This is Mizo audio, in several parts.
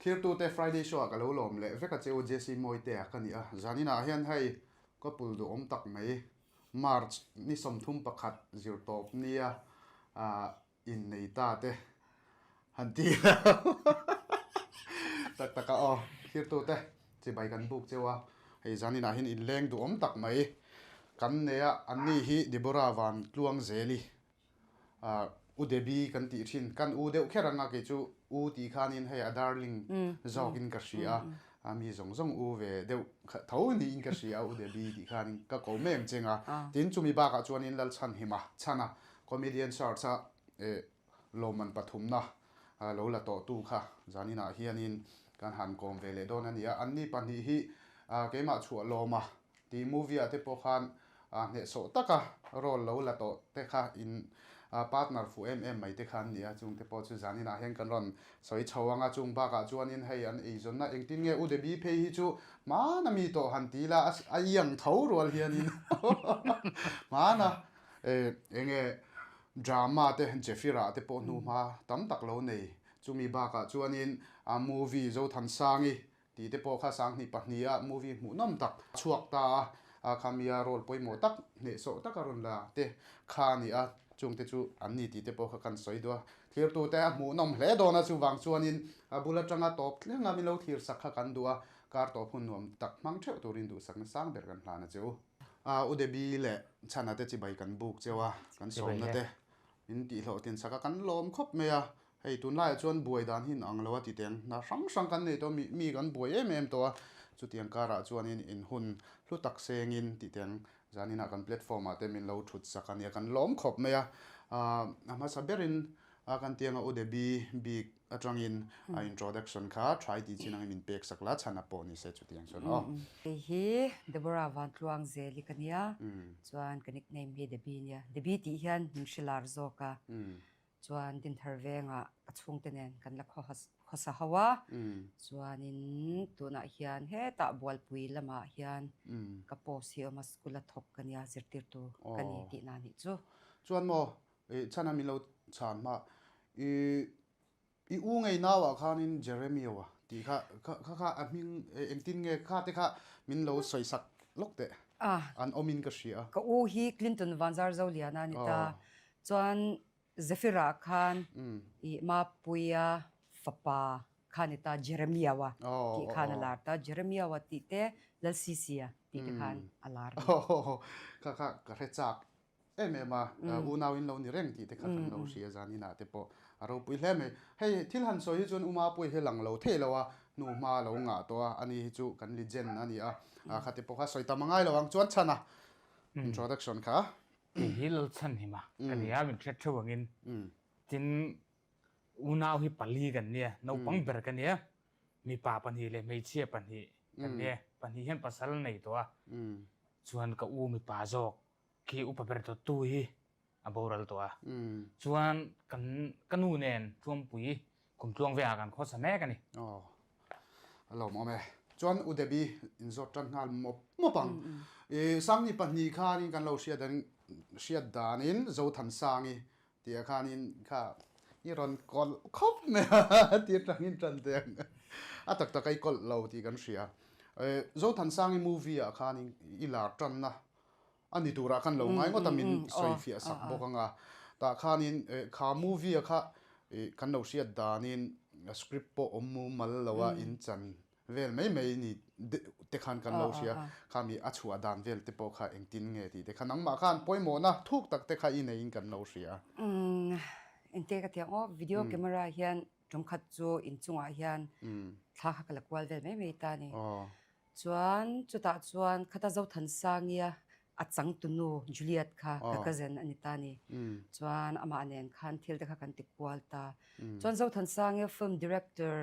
Thirtute Friday show ah ka lo lawm leh vek a che u Jesse Mawitea ka ni a, zaninah hian hei couple duhawm tak mai March ni 31 zir tawp nia innei ta te han ti lo tak tak a aw thirtute chibai kan buk cheu a, hei zaninah hian inleng duhawm tak mai kan nei a, anni hi Deborah Van Tluangzeli U Debbie kan tih thin, kan u deuh kher anga kei chu u tih khanin hei a darling zawkin ka hria a, mi zawng zawng u ve deuh tho niin ka hria a U Debbie tih khanin ka ko mai ang cheng a. Tin chumi bakah chuanin Lalchhanhima chhana comedian search a lawmman pathumna lo la tawhtu kha zaninah hianin kan han kawm ve leh dawn a ni a, anni pahnih hi keimah chhuah lawma Tih movie ah te pawh khan hnehsawh taka role lo la tawh te kha in partner fuh em em mai te kha an ni a, chung te pawh chu zanin ah hian kan rawn sawi chho ang a, chung bakah chuanin hei an eizawnna engtin nge U Debbie phei hi chu hmana mi tawh han ti ila a iang tho rual hianin hmana enge drama te Jeffira te pawh hnuhma tam tak lo nei chumi bakah chuanin movie Zothansangi Tih te pawh kha 2002 a movie hmuhnawm tak chhuak ta a, kha mia role pawimawh tak hnehsawh tak a rawn la te kha a ni a, chung te chu an ni tih te pawh kha kan sawi duh a, thlirtute a hmuhnawm hle dawn a, chuvang chuanin a bul atanga tawp thleng a min lo thlir sak kha kan duh a, kar tawp hun nuam tak hmang theuh turin duhsakna sang ber kan hlan a che u. U Debbie leh Chhana te chibai kan buk cheu a, kan sawmna te min tihhlawhtlin sak a, kan lawm khawp mai a, Hei tunlaiah chuan buai dan hi inang lo a ti teng. Hna hrang hrang kan nei tawh a, mi kan buai em em tawh a, chutiang karah chuanin in hun hlu tak sengin ti teng zaninah kan platform ah te min lo thut sak a nia, kan lawm khawp mai a. A hmasa berin kan tianga U Debbie bik atangin a introduction kha try tih chin angin min pek sak la, chhan a pawh ni se chutiang chuan aw. Kei hi Deborah Vantluangzeli ka nia, chuan ka nickname hi Debbie nia. Debbie tih hian min hre lar zawk a. Chuan Dinthar vengah ka chhungte nen kan la khawsa ho a, chuanin tunah hian hetah Bualpui lamah hian ka post hi a awm a, school a thawk ka nia, zirtirtu ka ni tihna a nih chu. Chuan maw, chhan a min lo chhan hma, i u ngei nauah khanin Jeremio-a tih kha kha kha a hming engtin nge kha te kha min lo sawi sak lawk teh, an awmin ka hria. Ka u hi Clinton Vanzarzoliana a ni ta, Chuan Zephyr-ah khan i Mapuia fapa kha ni ta Jeremiah-a tih khan a lar ta. Jeremiah-a tih te Lalsisia tih te khan a lar a ni. Kha kha ka hre chak em em a, unau in lo ni reng tih te kha kan lo hria zan inah te pawh a ropui hle mai. Hei thil han sawi hi chuan U Mapuia hi lang lo thei lo a, hnu hma a lo ngah tawh a, ani hi chu kan legend a ni a, kha te pawh kha sawi tam a ngai lo ang. Chuan chhana introduction kha Kei hi Lalchhanhima ka ni a, min hriat theuh angin tin unau hi pali kan nia, naupang ber ka nia, mipa pahnih leh hmeichhia pahnih kan nia, pahnih hian pasal a nei tawh a, chuan ka u mipa zawk khi upa ber dawttu hi a boral tawh a, chuan kan ka nu nen Tluangpui kum tluang velah kan khawsa mek a ni. Aw, a lawmawm e. Chuan U Debbie inzawt tan nghal mawp mawp ang. I Sangni pahnih khanin kan lo hriat dan hriat danin Zothansangi tih khanin kha i rawn kawlh khawp mai a ti atangin tan teh ang. A tak tak a i kawlh lo tih kan hria. Zothansangi movie ah khanin i lar tanna A ni turah khan lo ngai ngawt a min sawi fiah sak bawk ang a. Tah khanin kha movie a kha kan lo hriat danin script pawh awm mumal lo a in chan vel mai mai ni te khan kan lo hria. Kha mi a chhuah dan vel te pawh kha engtin nge tih te kha nangmah khan pawimawhna thuk tak te kha i neiin kan lo hria. Engte ka ti ang aw, video camera hian tumkhat chu inchungah hian thla kha ka la kual vel mai mai ta a ni. Chuan chutah chuan khata Zothansangia a changtunu Juliet kha ka cousin a ni ta ni. Chuan amah nen khan thil te kha kan ti kual ta. Chuan Zothansangia film director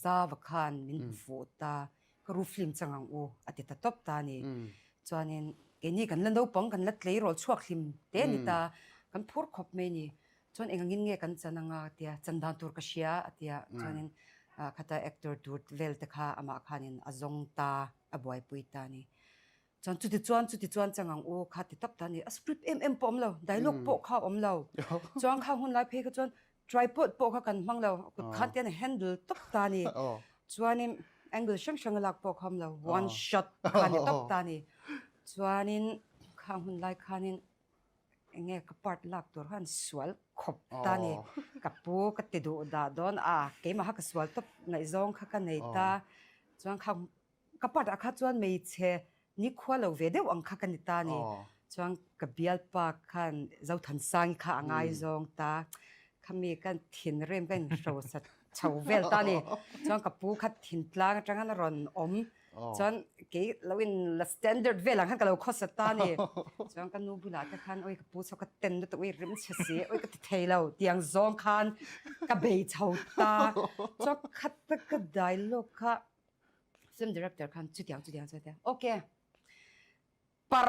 Zava khan min hmu fuh ta, ka ru film chang ang u a ti ta tawp ta ni. Chuanin keini kan la naupang kan la tleirawl chhuak hlim te a ni ta, kan phur khawp mai ni. Chuan eng angin nge kan chan anga a tia, chan dan tur ka hria a tia, chuanin khata actor tur vel te kha amah khanin a zawng ta, a buaipui ta a ni. Chuan chuti chuan chuti chuan chang ang u kha ti tawp ta a ni. A script em em pawh a awm lo, dialogue pawh kha a awm lo. Chuan kha hun lai phei kha chuan tripod pawh kha kan hmang lo, kut khan te hian a handle tawp ta a ni. Chuanin angle hrang hrang a lak pawh kha awm lo, one shot kha a ni tawp ta a ni. Chuanin khang hun lai khanin eng nge ka part lak tur khan sual khawp ta a ni. Ka pu ka ti duh dah dawn a, keimah kha ka sual tawp ngaihzawng kha ka nei ta. Chuan khang Ka part ah kha chuan hmeichhe nikhua lo ve deuh ang kha ka ni ta a ni. Chuan ka bialpa khan Zothansangi kha a ngaizawng ta. Khami ka thinrim ka inhrosa chho vel ta a ni. Chuan ka pu kha thintlang atanga a rawn awm. Chuan kei lo in la standard vel ang khan ka lo khawsa ta a ni. Chuan ka nu bulah te khan oi ka pu chho ka ten lutuk oi rim chhe si oi ka ti thei lo tiang zawng khan ka bei chho ta. Chuan khata ka dialogue kha Film director khan chutiang chutiang chuan tia okay par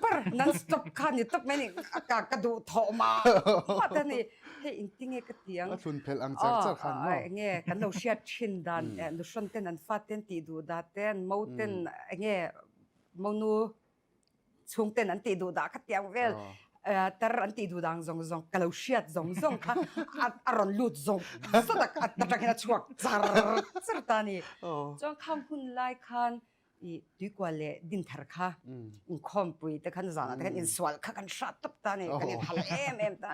par non stop kha ni tawp mai ni ka ka duh thawh mah mah ta ni hei engtinge ka ti ang A thlun phelh ang char char khan maw enge kan lo hriat thin dan nuhrawn ten an fa ten tih duh dah ten mo ten enge monu chhungten an tih duh dah kha tiang vel tar an tih duh dang zawng zawng ka lo hriat zawng zawng kha a rawn lut zawng zawng a atang hian a chhuak char char ta a ni. Chuan khang hun lai khan i tuikual leh dinthar kha inkhawmpui te khan zanah te khan insual kha kan hrat tawp ta a ni kan inhal em em ta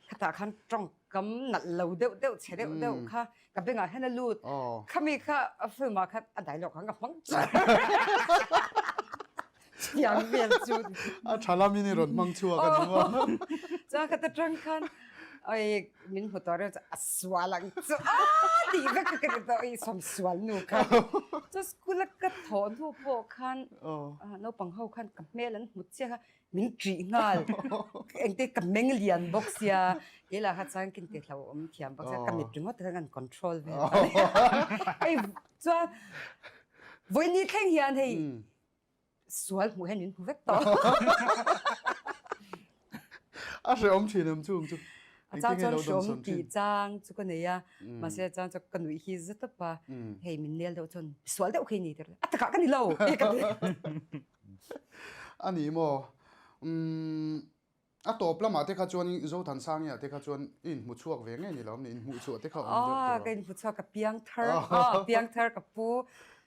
khatah khan tawngkam nalh lo deuh deuh chhe deuh deuh kha Ka bengah hian a lut. Khami kha a film ah khan a dialogue khan ka hmang char. Chiang vel chu. A tha lamin i rawn hmang chhuak a ni maw? Chuan khat atang khan oi min hmu tawh reuh chu a sual ang chu a tih vek kha ka ti tawh i sawm sual nu kha. Chuan school a ka thawh hnu pawh khan naupang ho khan ka hmel an hmu chiang a Min ṭih nghal. Engte ka meng lian bawk sia, kei lah kha chuan kin ti hlauhawm thiam bawk sia, ka mit ringawt te khan kan control vel ta nia. Hei chuan vawiin thleng hian hei sual hmuh hian min hmu vek tawh. A hrehawm thin em chung chu. A chang chuan hrehawm tih chang chu ka nei a, mahse a chang chuan ka nuih hi za tawp a, hei min nel deuh chuan sual deuh khi ni tir a takah ka ni lo ka ti. A ni maw? Umm, a tawp lamah te kha chuan Zothansangi-ah te kha chuan i inhmu chhuak ve ngei ni lo, ni inhmuh chhuah te kha awm deuh tiraw? Ka inhmu chhuak, ka piang thar, aw piang thar ka pu,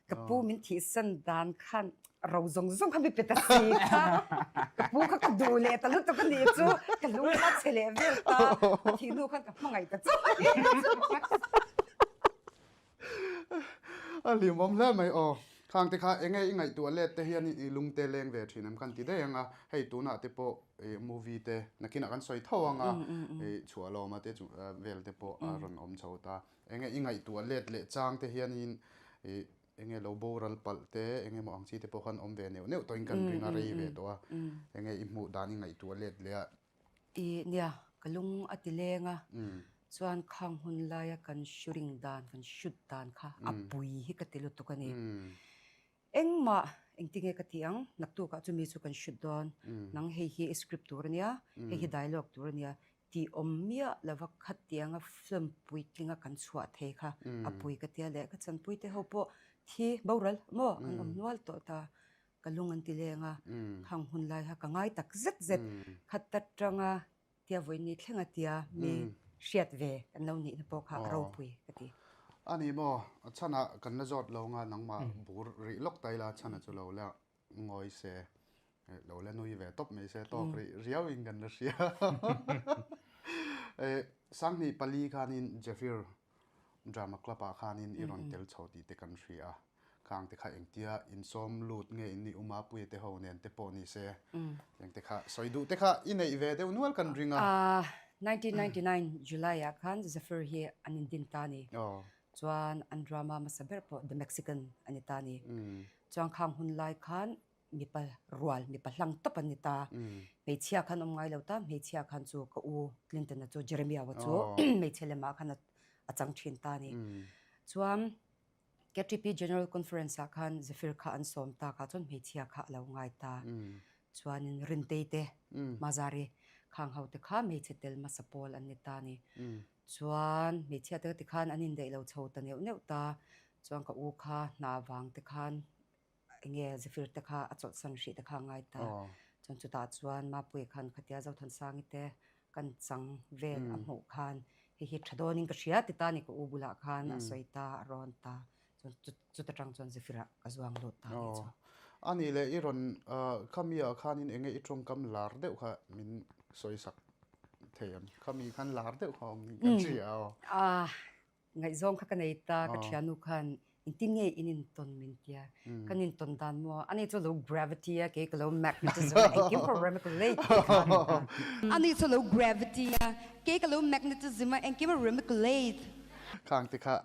ka pu min thihsan dan khan ro zawng zawng kha mi pe ta si kha, ka pu kha ka duh leh ta lutuk a nih chu, ka lung kha chhe leh vel ta, a thih hnu khan ka hmangaih ta chu. A hlimawm hle mai aw. Khang te kha enge i ngaihtuah let te hian i lung te leng ve thin em kan ti daih ang a, hei tunah te pawh i movie te nakinah kan sawi tho ang a, i chhuahlawma te chu vel te pawh a rawn awm chho ta. Enge i ngaihtuah let leh chang te hianin i enge lo boral palh te enge maw ang chi te pawh khan awm ve neuh neuh tawhin kan ring a rei ve tawh a, enge i hmuh dan i ngaihtuah let leh a. I nia, ka lung a ti leng a, chuan khang hun laia kan shooting dan, kan shoot dan kha a pui hi ka ti lutuk a ni. Engmah engtinge ka ti ang, naktukah chumi chu kan shoot dawn, nang hei hi i script tur a nia, hei hi dialogue tur a nia tih awm miah lova khatianga film puitlinga kan chhuah thei kha a pui ka tia leh ka chanpuite ho pawh thi boral maw an awm nual tawh ta. Ka lung an ti leng a, khang hun lai kha ka ngai tak zet zet. Khat atanga tia vawiin thleng a tia mi hriat ve kan lo nihna pawh kha a ropui ka ti. A ni maw, a chhanah kan la zawt lo nga nangmah bur rih lawk ta ila chhana chu lo la ngawi se, lo la nui ve tawp mai se tawk rih riau in kan la hria. Sanghnih pali khanin Jeffir Drama Club ah khanin i rawn tel chho tih te kan hria a. Khang te kha engtia insawm lut nge in nih uma puia te ho nen te pawh ni se engte kha sawi duh te kha i neih ve deuh nual kan ring a. 1999 July ah khan Zephyr hi an indin ta a ni. Chuan an drama hmasa ber pawh The Mexican a ni ta a ni. Chuan khang hun lai khan mipa rual, mipa hlang tawp an ni ta. Hmeichhia khan awm ngai lo ta, hmeichhia khan chu ka u Clinton-a chu Jeremiah-a chu hmeichhe lemah khan a chang thin ta a ni. Chuan KTP General Conference ah khan Zephyr kha an sawm tak ah chuan hmeichhia kha a lo ngai ta. Chuanin Rintei te, Mazari khang ho te kha hmeichhe tel hmasa pawl an ni ta a ni. Chuan hmeichhia te ti khan an indaih lo chho ta neuh neuh ta. Chuan ka u kha hna vang te khan enge Zephyr te kha a chawlhsan hrih te kha a ngai ta. Chuan chutah chuan Mapuia khan khatia Zothansangi te kan chang vel a hmuh khan hei hi tha dawnin ka hria ti ta a ni ka u bulah khan a sawi ta a rawn ta. Chuan chuta tang chuan Zephyr ah ka zuang lut ta anih chu. A nih leh i rawn khami ah khanin enge i tawngkam lar deuh kha min sawi sak thei em? Khami khan lar deuh kha awm kan hria aw. Ngaihzawng kha ka nei ta, ka thiannu khan engtin nge in intawn min tia, kan intawn dan maw, ani chu lo gravity a, kei ka lo magnetism a, engkim pawh remiculate tih kha a ni ta. Ani chu lo gravity a, kei ka lo magnetism a, engkim a remiculate. Khang te kha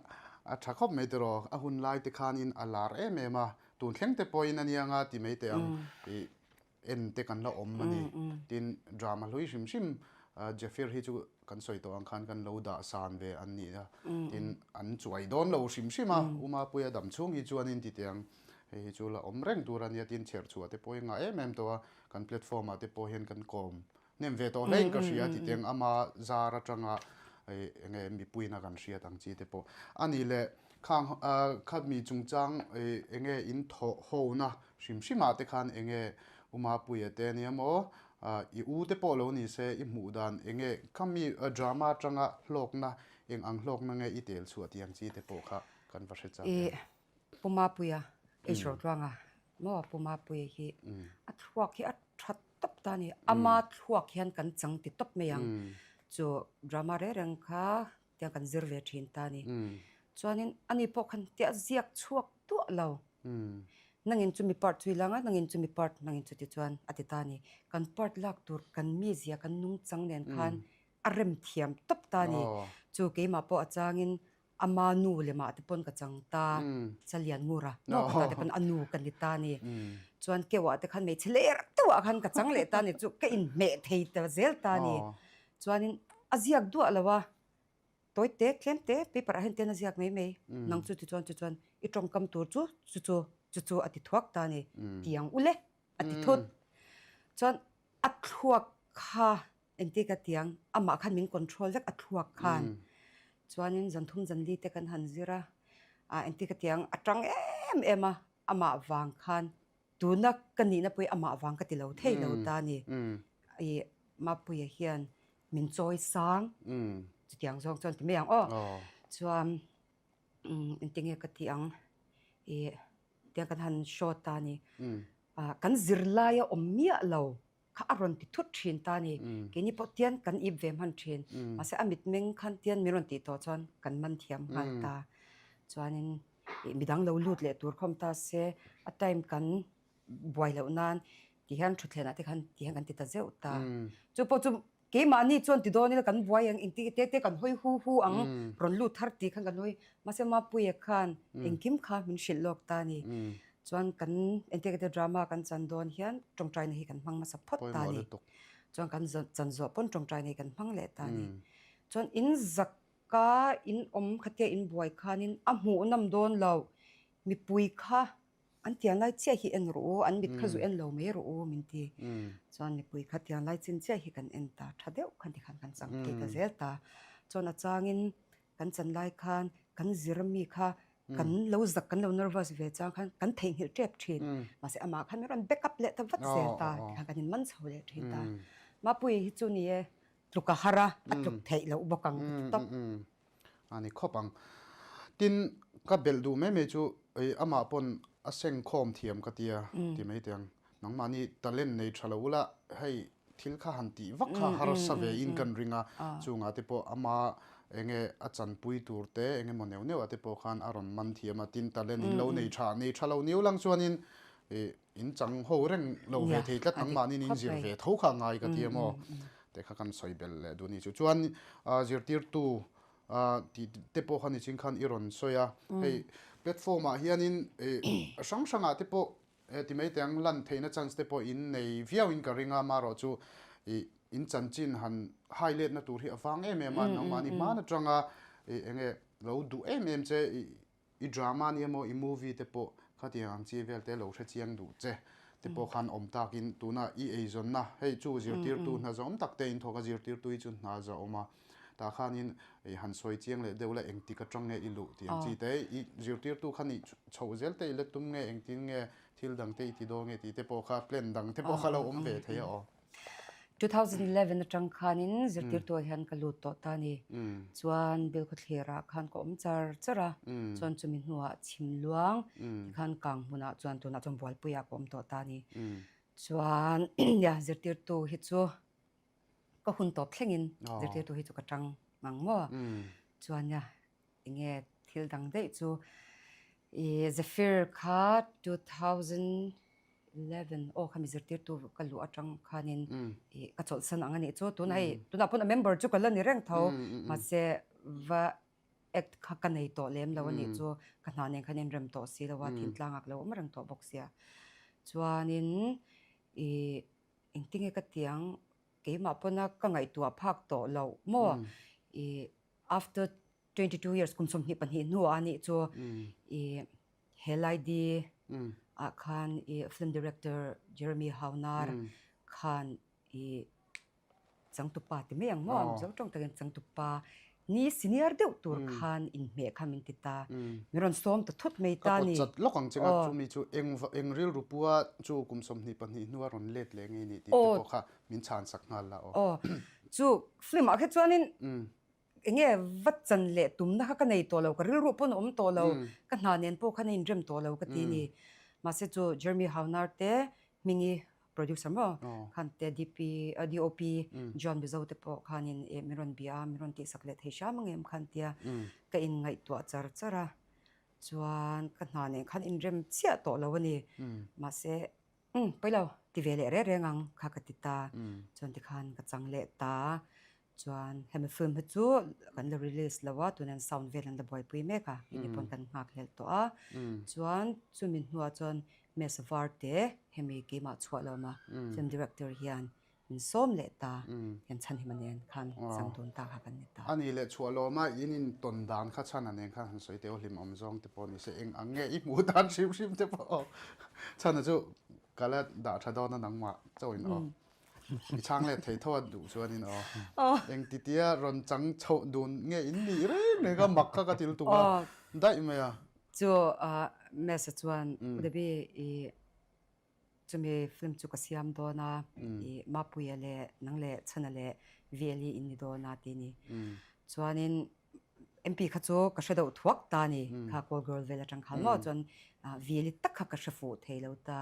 a tha khawp mai tiraw, a hun lai te khanin a lar em em a, tun thleng te pawhin a nia nga ti mai teh ang i en te kan la awm a ni. Tin, drama hlui hrim hrim Jeffir hi chu kan sawi tawh ang khan kan lo dah san ve an ni a, tin an chuai dawn lo hrim hrim a, U Mapuia dam chhung hi chuanin ti teh ang, hei hi chu la awm reng tur a nia, tin chherchhuah te pawh hi ngah em em tawh a, kan platform ah te pawh hian kan kawm hnem ve tawh hlein ka hria ti teh ang, ama zar atanga eng nge mipuiin a kan hriat ang chi te pawh a ni leh khang khatmi chungchang eng nge in thawh hona Hrim hrimah te khan enge U Mapuia te ania maw? I u te pawh lo ni se i hmuh dan enge khami drama atanga hlawkna eng ang hlawkna nge i tel chhuah tih ang chi te pawh kha kan va hre chak em? Pu Mapuia, H Rotluanga maw Pu Mapuia hi a thluak hi a tha tawp ta a ni. Ama thluak hian kan chang ti tawp mai ang. Chu drama reng reng kha tiang kan zir ve thin ta a ni. Chuanin ani pawh khan tia ziak chhuak duah lo. Nangin chumi part chu i lang a, nangin chumi part, nangin chuti chuan a ti ta a ni. Kan part lak tur kan mizia, kan nungchang nen khan a rem thiam tawp ta a ni. Chu keimah pawh a changin ama nu leh mah te pawn ka chang ta, Chalian Ngura maw ka ta te pawn a nu ka ni ta a ni. Chuan keuh ah te khan hmeichhe ler deuh ah khan ka chang leh ta a ni chu ka inhmeh thei ta zel ta a ni. Chuanin a ziak duah lo a, Tawi te, tlem te, paper ah hian tian a ziak mai mai. Nang chu tichuan chuchuan i tawngkam tur chu chu chu chu chu a ti thuak ta a ni. Tiang ule a ti thut. Chuan a thluak kha engti ka tiang amah khan min control vek a thluak khan. Chuanin zan thum zan li te kan han zir a, ah engti ka tiang a tang em em a, amah vang khan Tuna ka nihna pawh hi amah vang ka ti lo thei lo ta a ni. I Mapuia hian min chawi sang chutiang zawng chuan ti mai ang aw. Chuan engtinge ka tih ang i tiang kan han show ta a ni. Kan zirlaia awm miah lo kha a rawn ti thut thin ta a ni. Keini pawh tian kan ip ve hman thin. Mahse a mitmeng khan tian min rawn tih tawh chuan kan man thiam nghal ta. Chuanin midang lo lut leh tur khawm ta se a time kan buai loh nan ti hian thuthlenah te khan ti hian kan ti ta zeuh ta. Chu pawh chu keimahni chuan ti dawn ila kan buai ang engti te te kan hawi hu hu ang rawn lut thar tih khan kan hawi. Mahse Mapuia khan engkim kha min hrilh lawk ta a ni. Chuan kan engtia ka tia drama kan chan dawn hian tawngtaina hi kan hmang hmasa phawt ta a ni. Chuan kan chan zawh pawn tawngtaina hi kan hmang leh ta a ni. Chuan in zak ka in awm khatia in buai khanin a hmuh nawm dawn lo mipui kha an tiang lai chiah hi en rawh u an mit kha zu en lo mai rawh u min ti. Chuan mipui kha tiang lai chin chiah hi kan en ta tha deuh khan tikhan kan chang thei ta zel ta. Chuan a changin Kan chan lai khan kan zir mi kha kan lo zak kan lo nervous ve chang khan kan theihnghilh tep thin. Mahse amah khan min rawn back up leh ta vat zel ta tikhan kan in man chho leh thin ta. Mapui hi chu ni e tluk a har a, a tluk theih loh bawk ang ka ti tawp. A ni khawp ang. Tin, ka belh duh mai mai chu amah pawn a sengkhawm thiam ka tia ti mai teh ang. Nangmahni talent nei tha lo ula hei thil kha han tih vak kha harsa ve in kan ring a, chungah te pawh ama enge a chanpui tur te enge maw neuh neuh ah te pawh khan a rawn man thiam a, tin talent in lo nei tha, nei tha lo niu lang chuanin ih in chang ho reng lo ve thei tlat nangmahni in zir ve tho kha ngai ka ti a maw te kha kan sawi belh leh duh a ni chu. Chuan zirtirtu tih te pawh kha nichin khan i rawn sawi a, hei platform ah hianin ih hrang hrangah te pawh He ti mai teng lan theihna chance te pawh in nei viau in ka ring a, marawh chu ih in chanchin han hai letna tur hi a vang em em a, nangmahni hman atanga ih enge lo duh em em che ih i drama ni emaw i movie te pawh khatiang ang chi vel te lo hre chiang duh che te pawh khan awm takin tuna i eizawnna hei chu zirtirtu hna zawm tak te in thawk a zirtirtu hi chu hna zawm a tah khanin ih han sawi chiang leh deuh la engtik atang nge i luh tih ang chi te i zirtirtu kha nih chhoh zel te i la tum nge engtin nge thil dang te i ti dawn nge tih te pawh kha plan dang te pawh kha lo awm ve thei a aw. 2011 atang khanin zirtirtuah hian ka lut tawh ta a ni. Chuan Bilkhawthlir-ah khan ka awm char char a, chuan chumi hnuah Chhimluang tikhan kang hmunah chuan tunah chuan Bualpuiah ka awm tawh ta a ni. Chuan nia zirtirtu hi chu ka hun tawp thlengin zirtirtu hi chu ka tang ngang maw? Chuan nia enge thil dang daih chu i Zephyr kha 2011 aw khami zirtirtu ka luh atang khanin i ka chawlhsan ang a nih chu tuna hei tunah pawn a member chu ka la ni reng tho mahse va act kha ka nei tawh lem lo a nih chu ka hna nen khan inrem tawh si lo a thingtlangah ka lo awm reng tawh bawk sia chuanin i engtinge ka ti ang keimah pawna ka ngaihtuah phak tawh loh maw i After 22 years kum 22 hnuah a nih chu i he lai di ah khan i film director Jeremy Haunar khan i changtupa ti mai ang maw Mizo tawng takin changtupa ni senior deuh tur khan inhmeh kha min ti ta min rawn sawm ta thut mai ta ni. Ka pawt chat lawk ang che nga chumi chu eng eng rilru pua chu kum 22 hnua rawn let leh ngei ni tih te pawh kha min chhan sak nghal la aw. Aw chu film ah kha chuanin enge va chan leh tumna kha ka nei tawh lo, ka rilru pawn a awm tawh lo, ka hna nen pawh khan a inrem tawh lo ka ti ni. Mahse chu Jeremy Haunar te hmingi producer maw khan te DP DOP John Mizo te pawh khanin eh min rawn bia a, min rawn tihsak leh thei hram ang em khan tia ka inngaihtuah char char a, chuan ka hna nen khan inrem chiah tawh lo a ni. Mahse Umm, pawi lo, ti ve leh reng reng ang kha ka ti ta. Chuan tikhan ka chang leh ta. Chuan hemi film hi chu kan la release lo a, tunah hian sound vel an la buaipui mek a, keini pawn kan nghak hlel tawh a. Chuan chumi hnuah chuan Mess Varte hemi keimah chhuah lo ma film director hian Min sawm leh ta, hian chhanhima nen khan chang dun ta kha kan ni ta. A nih leh chhuah lawma in in tawn dan kha chhana nen khan han sawi teh aw hlim awm zawng te pawh ni se eng ang nge i hmuh dan hrim hrim te pawh aw. Chhana chu ka la dah tha dawn a nangmah chauhin aw. I chhang let thei tho a duh chuanin aw. Eng titia rawn chang chhoh dun nge in nih reng reng a mak kha ka til tum a daih mai a. Chu Mesa chuan U Debbie i Chumi film chu ka siam dawn a, i Mapuia leh nang leh Chhana leh VLE in ni dawn a ti ni. Chuanin MP kha chu ka hre deuh thuak ta a ni, kha call girl vel atang khan maw chuan VLE tak kha ka hre fuh thei lo ta.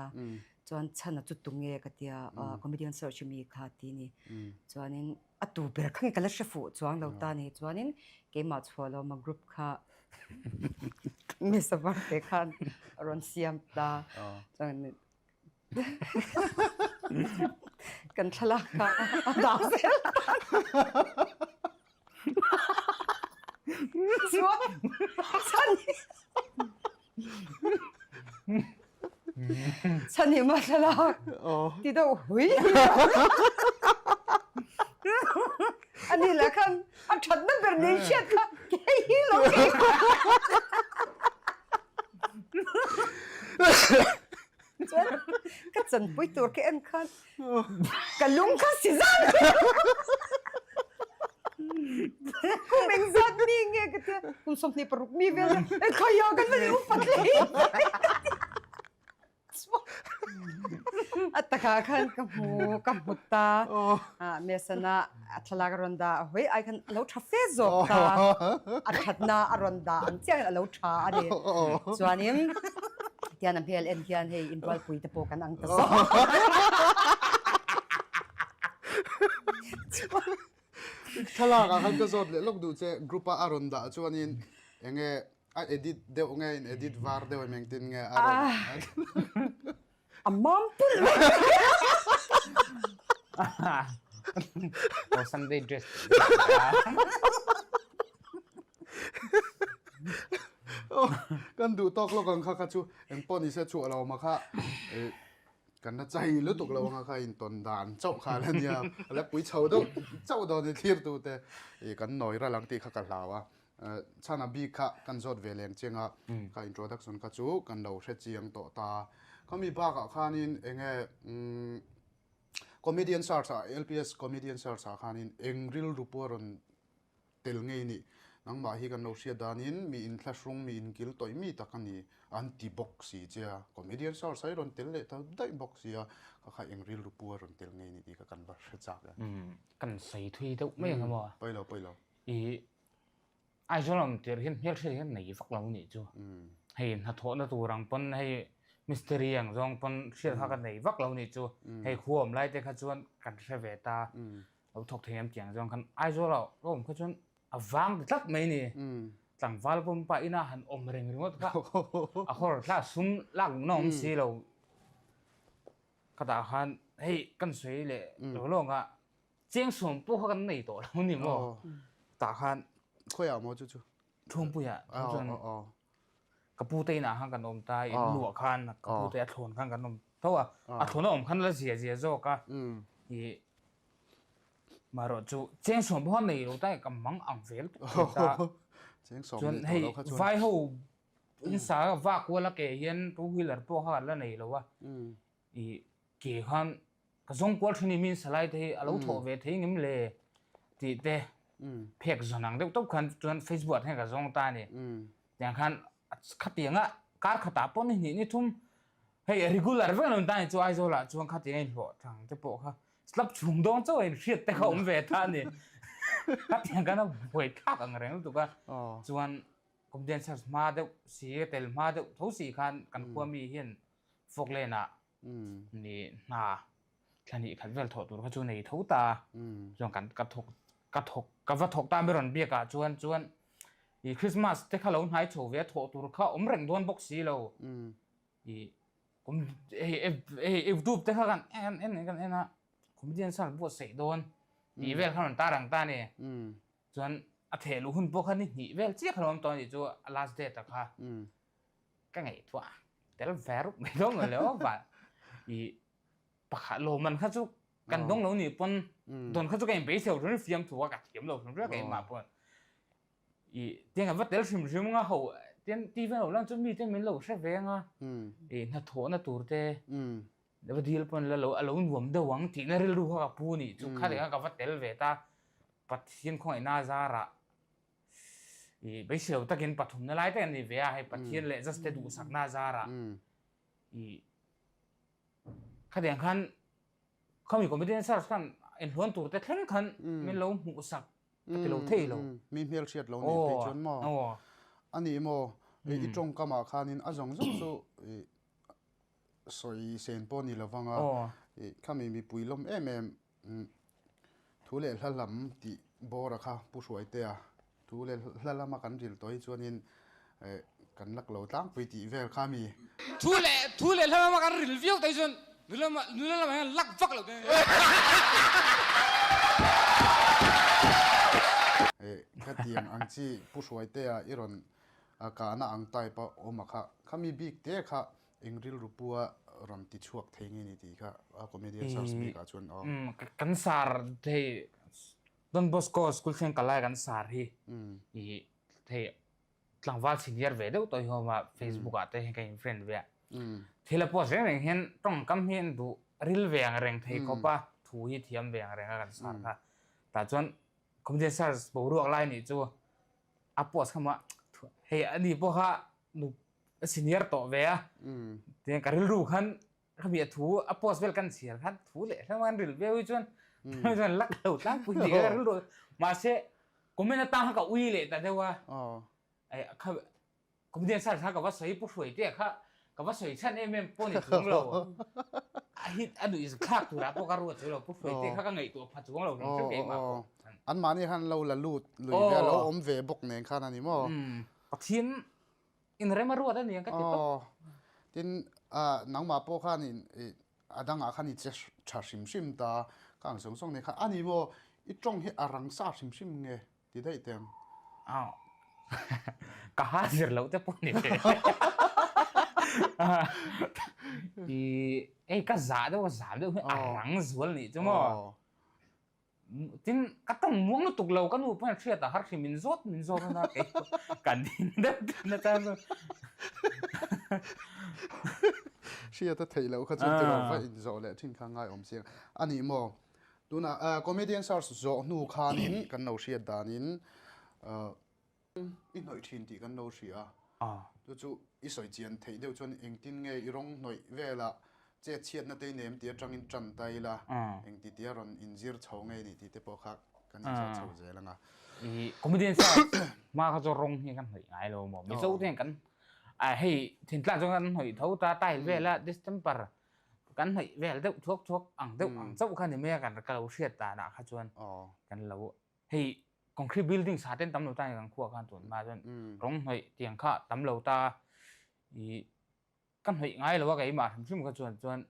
Chuan Chhana chu tunge ka tia comedian search mi kha ti ni. Chuanin a tu ber kha nge ka la hre fuh chuang lo ta ni. Chuanin keimah chhuah lo ma group kha Miss Varte khan a rawn siam ta. Chuan kan thlalak kha a dah zel ta. Chuan chhan Chhanhima thlalak ti deuh hui a ni lah khan a thatna ber nei hriat kha kei hi lo kei chuan ka chanpui tur ka en khan Ka lung kha si zan Kum engzat mi nge ka tia kum 26 mi vel e khaya kan va upat le A taka khan ka hmu ka hmu ta mesana a thlalak a rawn dah hoi ai khan a lo tha fe zawk ta a thatna a rawn dah ang chiah hian a lo tha a ni chuanin Tian a hmel en hian hei inrualpui te pawh kan ang ta zawk. Thlalak ah khan ka zawt leh lawk duh che group a a rawn dah chuanin enge a edit deuh nge in edit var deuh em engtin nge a rawn A mam pulh mai. Oh Sunday dress. Kan duh tawk lawk ang kha kha chu engpawh ni se chhuah lo ma kha kan la chai lutuk lo anga kha intawn dan chauh kha la nia a la pui chho deuh chauh dawn i thlir tu te i kan nawi ral ang tih kha ka hlau a chhana bik kha kan zawt ve leng chiang a kha introduction kha chu kan lo hre chiang tawh ta khami bakah khanin enge comedian search ah LPS comedian search ah khanin eng rilru pawh a rawn tel ngei nih. Nangmah hi kan lo hriat danin mi inthlahrung, mi inkil tawih mi tak a ni an ti bawk si che a. Comedian Search a i rawn tel leh ta daih bawk si a, ka kha eng rilru pu a rawn tel ngei ni tih kha kan va hre chak e. Kan sawi thui deuh mai ang emaw? Pawi lo, pawi lo. I Aizawl awm tir hian hmelhriat hian nei vak lo nih chu. Hei hnathawhna tur ang pawn hei mistiri ang zawng pawn hriat kha ka nei vak lo nih chu. Hei khua awm lai te kha chuan kan hre ve ta. Lo thawk thei em tih ang zawng khan Aizawl ah ka awm kha chuan a vang ti tlat mai ni. Tlangval pawmpa ina han awm reng ringawt kha a hawr thla sum lak luhna awm si lo. Khatah khan hei kan sawi leh lo lawng a Cheng sawm pawh kha kan nei tawh lo ni maw? Tah khan Khawiah maw chu chu? Thawngpuiah chuan ka pu te inah khan kan awm ta, in luah khan ka pu te a thlawn khan kan awm tho a, a thlawn a awm khan la zia zia zawk a, ih marawh chu cheng sawm pawh kha nei lo ta ka mang ang ve lutuk thin ta. Chuan hei vai ho in sa vak kual a ke hian two wheeler pawh kha kan la nei lo a, ih ke khan ka zawng kual thin i min salai te hi a lo thawh ve thei ngem le tih te phek zawn ang deuh tawp khan chuan Facebook ah te hian ka zawng ta a ni. Tiang khan khatianga kar khatah pawh ni hnih ni thum hei regular vek an awm ta a ni chu Aizawl ah chuan khatianga inhlawh thang te pawh kha slap chhung dawn chauh a inhriat te kha awm ve ta a ni. Khatiang khan a buai thlak ang reng lutuk a chuan comedian search hma deuh si tel hma deuh tho si khan kan khua mi hian Falkland ah ni hna thla hnih khat vel thawh tur kha chu nei tho ta chuan kan ka thawk ka thawk ka va thawk ta mi rawn biak ah chuan chuan i Christmas te kha lo hnai chho ve a thawh tur kha awm reng dawn bawk si lo i kum hei hei youtube te kha kan en en kan en a comedian search buatsaih dawn tih vel kha rawn tar ang ta a ni chuan a theh luh hun pawh kha ni hnih vel chiah kha lo awm tawh a nih chu a last date ah kha. Ka ngaihtuah tel ve rup mai dawn lo le aw va i pakhat lawmman kha chu kan dawng lo nih pawn dawn kha chu ka inbeisei lo hrim fiam thu a ka thiam lo hrim hrim a keimah pawn i tiang kan va tel hrim hrim anga ho tian ti vel lo lang chu mite min lo hre ve anga i hnathawhna tur te va dil pawn la lo a lo nuam deuh ang tihna rilru kha ka pu nih chu kha leh kha ka va tel ve ta Pathian khawngaihna zarah I beisei lo takin pathumna lai tak an ni ve a, hei Pathian leh Juste duhsakna a zarah i khatiang khan khami comedian search khan inhluan tur te thleng khan min lo hmuhsak ka ti lo thei lo. Mi hmel hriat lo nih phei chuan maw? A ni maw? I tawngkamah khanin a zawng zawng chu i sawi sen pawh ni lovang a, khami mipui lawm em em Thu leh hla lam tih bawra kha Pu Hruaitea thu leh hla lama kan ril tawh hi chuanin kan lak lo tlangpui tih vel kha mi. Thu leh thu leh hla lama kan ril viau te hi chuan nula lama nula lamah hian lak vak lo te. Khatiang ang chi Pu Hruaitea i rawn kahna ang type a awm a kha khami bik te kha Eng rilru pua rawn ti chhuak thei nge ni tih kha a comedian search bik ah chuan aw. Kan sar hei Don Bosco school thleng kal lai kan sar hi i hei tlangval senior ve deuh tawh hi awm a Facebook ah te hian ka in friend ve a. Thil a post reng reng hian tawngkam hi an duh ril ve ang reng thei khawp a thu hi thiam ve ang reng a kan sar kha. Tah chuan comedian search boruak lai nih chu a post kha maw hei ani pawh kha nu a senior tawh ve a tiang ka rilru khan khami a thu a post vel kan chhiar khan thu leh hlauh an ril viau hi chuan chuan lak lo tlangpui tih ka rilru mahse comment atang kha ka ui leh ta deuh a kha comedian sir kha ka va sawi pu hruai te kha ka va sawi chhan em em pawh ni chuang lo a hit a nuih thlak turah pawh ka ruat chu lo pu hruai te kha ka ngaihtuah pha chuang lo hrim hrim keimah pawh an mahni khan lo la lut lui ve lo awm ve bawk nen khan a ni maw Pathian inrem a ruat a ni ang ka ti tawp. Aw, tin nangmah pawh khan in a dangah khan i che tha hrim hrim ta, ka ang sawng sawng nen khan a ni maw i tawng hi a rang sa hrim hrim nge ti daih teh ang. Aw, ka ha zir loh te pawh ni ve. I hei ka zah deuh ka zam deuh hi a rang zual nih chu maw. Tin, ka tawng muang lutuk lo, ka nu pawhin hriat a har hrim, min zawt min zawt a kei pawh ka ding deuh deuh na tan chu. Hriat a theih loh kha chuan tiraw va inzawh leh thin kha ngai awm chiang a ni maw? Tunah comedian search zawh hnu khanin kan lo hriat danin. I hnawih thin tih kan lo hria a, chu chu i sawi chian theih deuh chuan engtin nge i rawng hnawih velah chet chhiatna te i nem tih atangin tan ta ila, engti tia rawn inzir chho nge nih tih te pawh kha kan inzawt chho zel ang a. I comedian search hma kha chu rawng hi kan hnawih ngai lo maw? Mizo te hian kan hei thintlang chuan kan hnawih tho ta tile vela distemper kan hnawih vel deuh thuak thuak ang deuh ang chauh kha ni mai a kan ka lo hriat danah kha chuan kan lo hei concrete building sa ten tam lo ta ni kan khuah khan tun hma chuan rawng hnawih tiang kha tam lo ta i ka hnawih ngai lo a keimah hrim hrim kha chuan chuan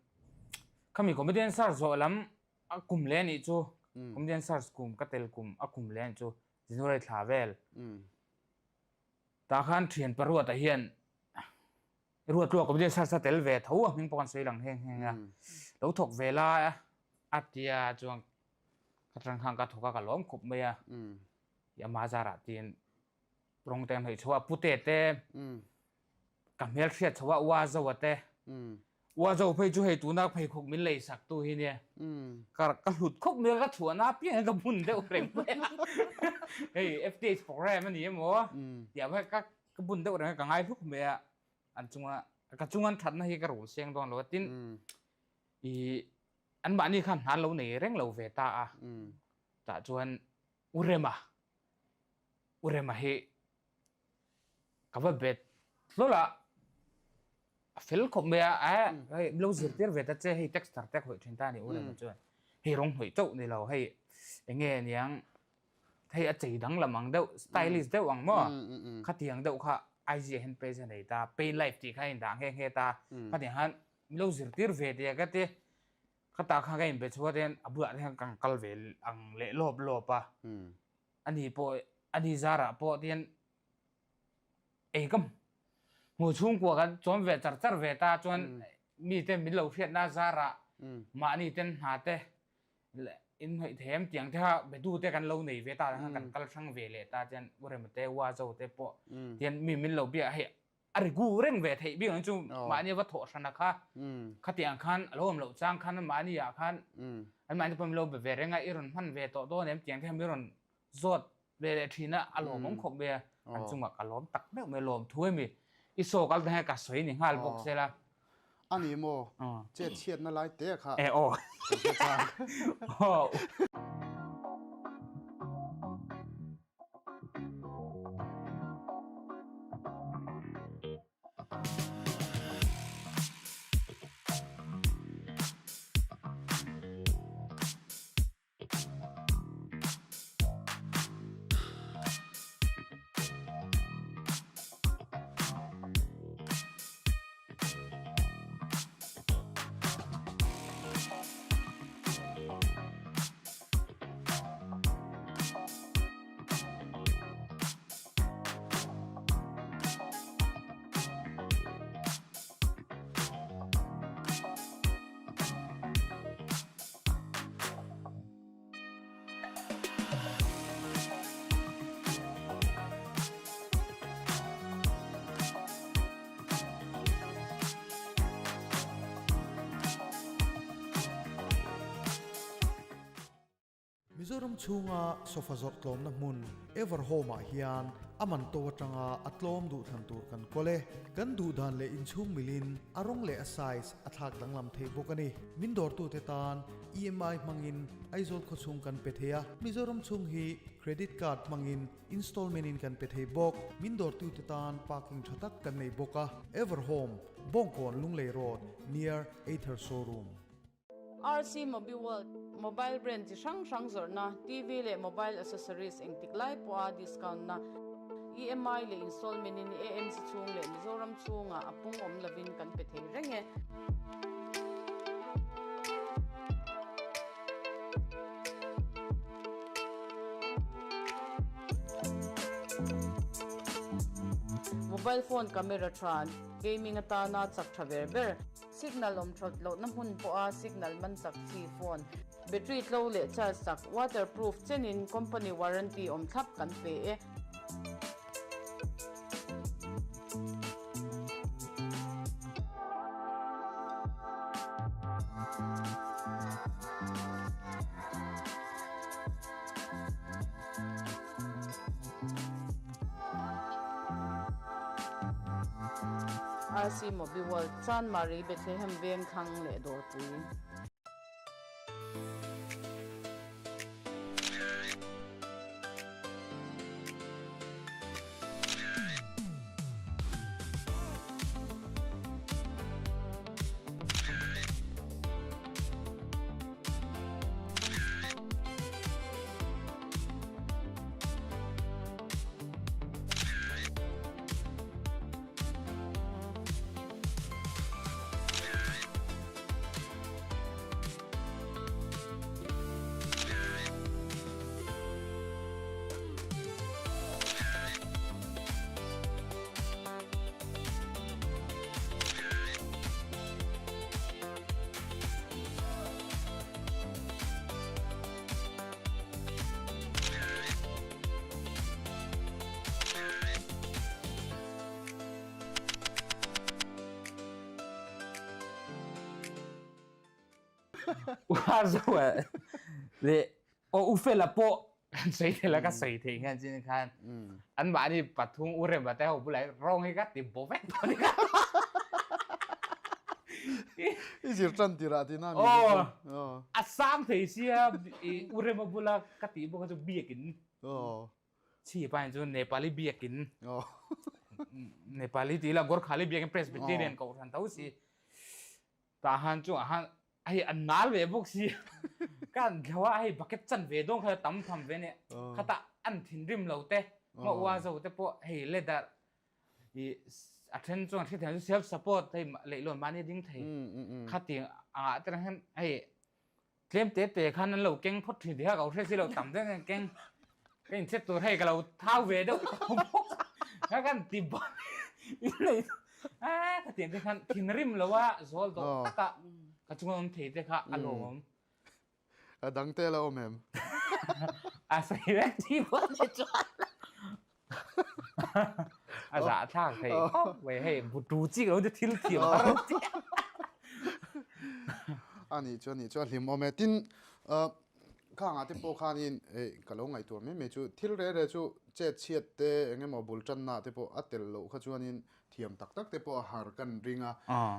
khami comedian search zawh lam a kum leh anih chu comedian search kum ka tel kum a kum leh anih chu January thla vel tah khan thian paruatah hian Ruatluak comedian search a tel ve tho a hming pawh kan sawi lang heng heng a lo thawk ve lai a a tia chuan ka tang khan ka thawk a ka lawm khawp mai a i ama zarah tiin rawng te an hnawih chho a pute te ka hmel hriat chho a ua zo a te ua zo phei chu hei tuna pheikhawk min lei sak tu hi nia ka ka hlut khawp mai a ka chhuah na apiang hian ka bun deuh reng mai a hei FTH program a ni emaw tih ah ka ka bun deuh reng a ka ngai hluk mai a an chunga ka chunga an thatna hi ka rul seng dawn lo a tin i an mahni khan hna lo nei reng lo ve ta a tah chuan u Rema u Rema hi ka va bet hlawl a a fel khawp mai a a hei lo zirtir ve ta che hei texter te khawih thin ta a ni u Rema chuan hei rawng hnawih chauh ni lo hei enge niang hei a chei danglam ang deuh stylish deuh ang maw khatiang deuh kha IG ah hian page a nei ta paint life tih kha a indah nghe nghe ta khatiang khan min lo zirtir ve tih a ka ti khatah khan ka inbe chhuat hian a bulah te hian ka kal ve ang leh lawp lawp a ani pawh ani zarah pawh te hian ei ka hmu chhungkua kan chawm ve char char ve ta chuan mite min lo hriatna zarah mahni ten hna te in hnawih thei em tiang te kha betu te kan lo nei ve ta khan kan kal hrang ve leh ta chuan u Rema te Ua Zo te pawh tian mi min lo biak hei a ri gu reng ve theih bik ang chu mahni va thawh hrana kha khatiang khan a lo awm loh chang khan mahni ah khan an mahni pawh min lo be ve reng a i rawn hman ve tawh dawn em tiang te kha min rawn zawt ve leh thin a a lawmawm khawp mai a an chungah ka lawm tak meuh mai lawm thu emi i saw kal te hian ka sawi ni nghal bawk sela a ni maw chet chhiatna lai te kha e aw Mizoram chhunga sofa zawrh tlawmna hmun Everhome ah hian a man to atanga a tlawm duhthlan tur kan kawl e. Kan duhdan leh inchhung milin a rawng leh a size a thlak danglam theih bawk a ni. Min dawrtute tan EMI hmangin Aizawl khawchhung kan pe thei a, Mizoram chhung hi Credit Card hmangin installment in kan pe thei bawk. Min dawrtute tan parking tha tak kan nei bawk a, Everhome, Bawngkawn Lunglei Road, near Ather Showroom. RC Mobiworld, Mobile brand chi hrang hrang zawrhna, TV leh mobile accessories engtik lai pawha discount na, EMI leh installment in AMC chhung leh Mizoram chhungah a pung awm lovin kan pe thei reng e. Mobile phone camera tha, gaming atana chak tha ber ber, signal awm that lohna hmun pawha signal man chak chi phone, Battery tlo leh charge sak, waterproof chenin company warranty awm thlap kan pe e. RC Mobi World, Chanmari, Bethlehem Vengthlang leh Dawrpui. Uazoa leh aw u fela pawh kan sawi thei la ka sawi thei hian chin khan an mahni pathum u rem te ho bulah hian rawng hi ka ti bo vek tawh ni kha. I zir tan tirah tina mi Aw a sang thei sia i u rema bula ka tih bawk kha chu biakin Chhi pa in chu Nepali biakin Nepali ti ila Gorkhali biakin Presbyterian kohhran tho si tah han chu ah han hei an nal ve bawk si ka an thlo a hei bucket chan ve dawn kha tam tham ve nia khatah an thinrim lo te hma ua zo te pawh hei leather i a then chuan hre thiam chu self support hei leihlawn mahni a ding thei khatiang angah te hian hei Tlem te te khan an lo keng phawt thin tih kha ka lo hre si lo, tam deuh hian keng ka inchhet tur hei ka lo thau ve deuh tawh bawk a, ka han ti bawk a, a ka tiang te khan thinrim lo a zawl dawh taka ka chunga awm thei te kha a lawmawm. A dang te la awm em? A sawi vek tih pawh ni chuan a zahthlak thei khawp mai hei butu chi ka lo ti thil thiam har a tia. A nih chu a nih chu a hlim awm e. Tin khangah te pawh khanin ka lo ngaihtuah mai mai chu thil reh reh chu chet chhiat te eng emaw bul tanna te pawh a tel loh kha chuanin thiam tak tak te pawh a har kan ring a.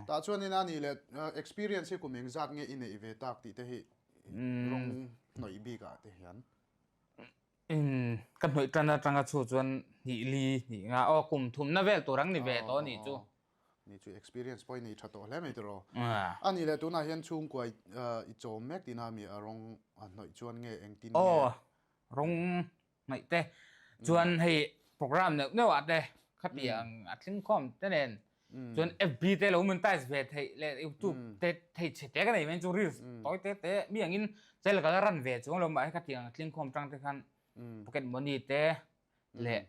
Tah chuanin a nih leh experience hi kum engzat nge i neih ve tak tih te hi rawng hnawih bikah te hian. In ka hnawih tan atanga chu chuan hnih li hnih nga aw kum thumna vel tur ang ni ve tawh a nih chu. Ni chu experience pawh i nei tha tawh hle mai tiraw. A nih leh tunah hian chhungkua i chawm mek tihna mi a rawng a hnawih chuan nge engtin nge? Aw rawng hnawih te chuan hei program neuh neuh ah te khatiang a tling khawm te nen Chuan FB te lo monetize ve theih leh YouTube te thei chhe te ka nei mai chu reels tawi te te mi angin channel ka la run ve chuang lo mahse khatiang tling khawm tang te khan pocket money te leh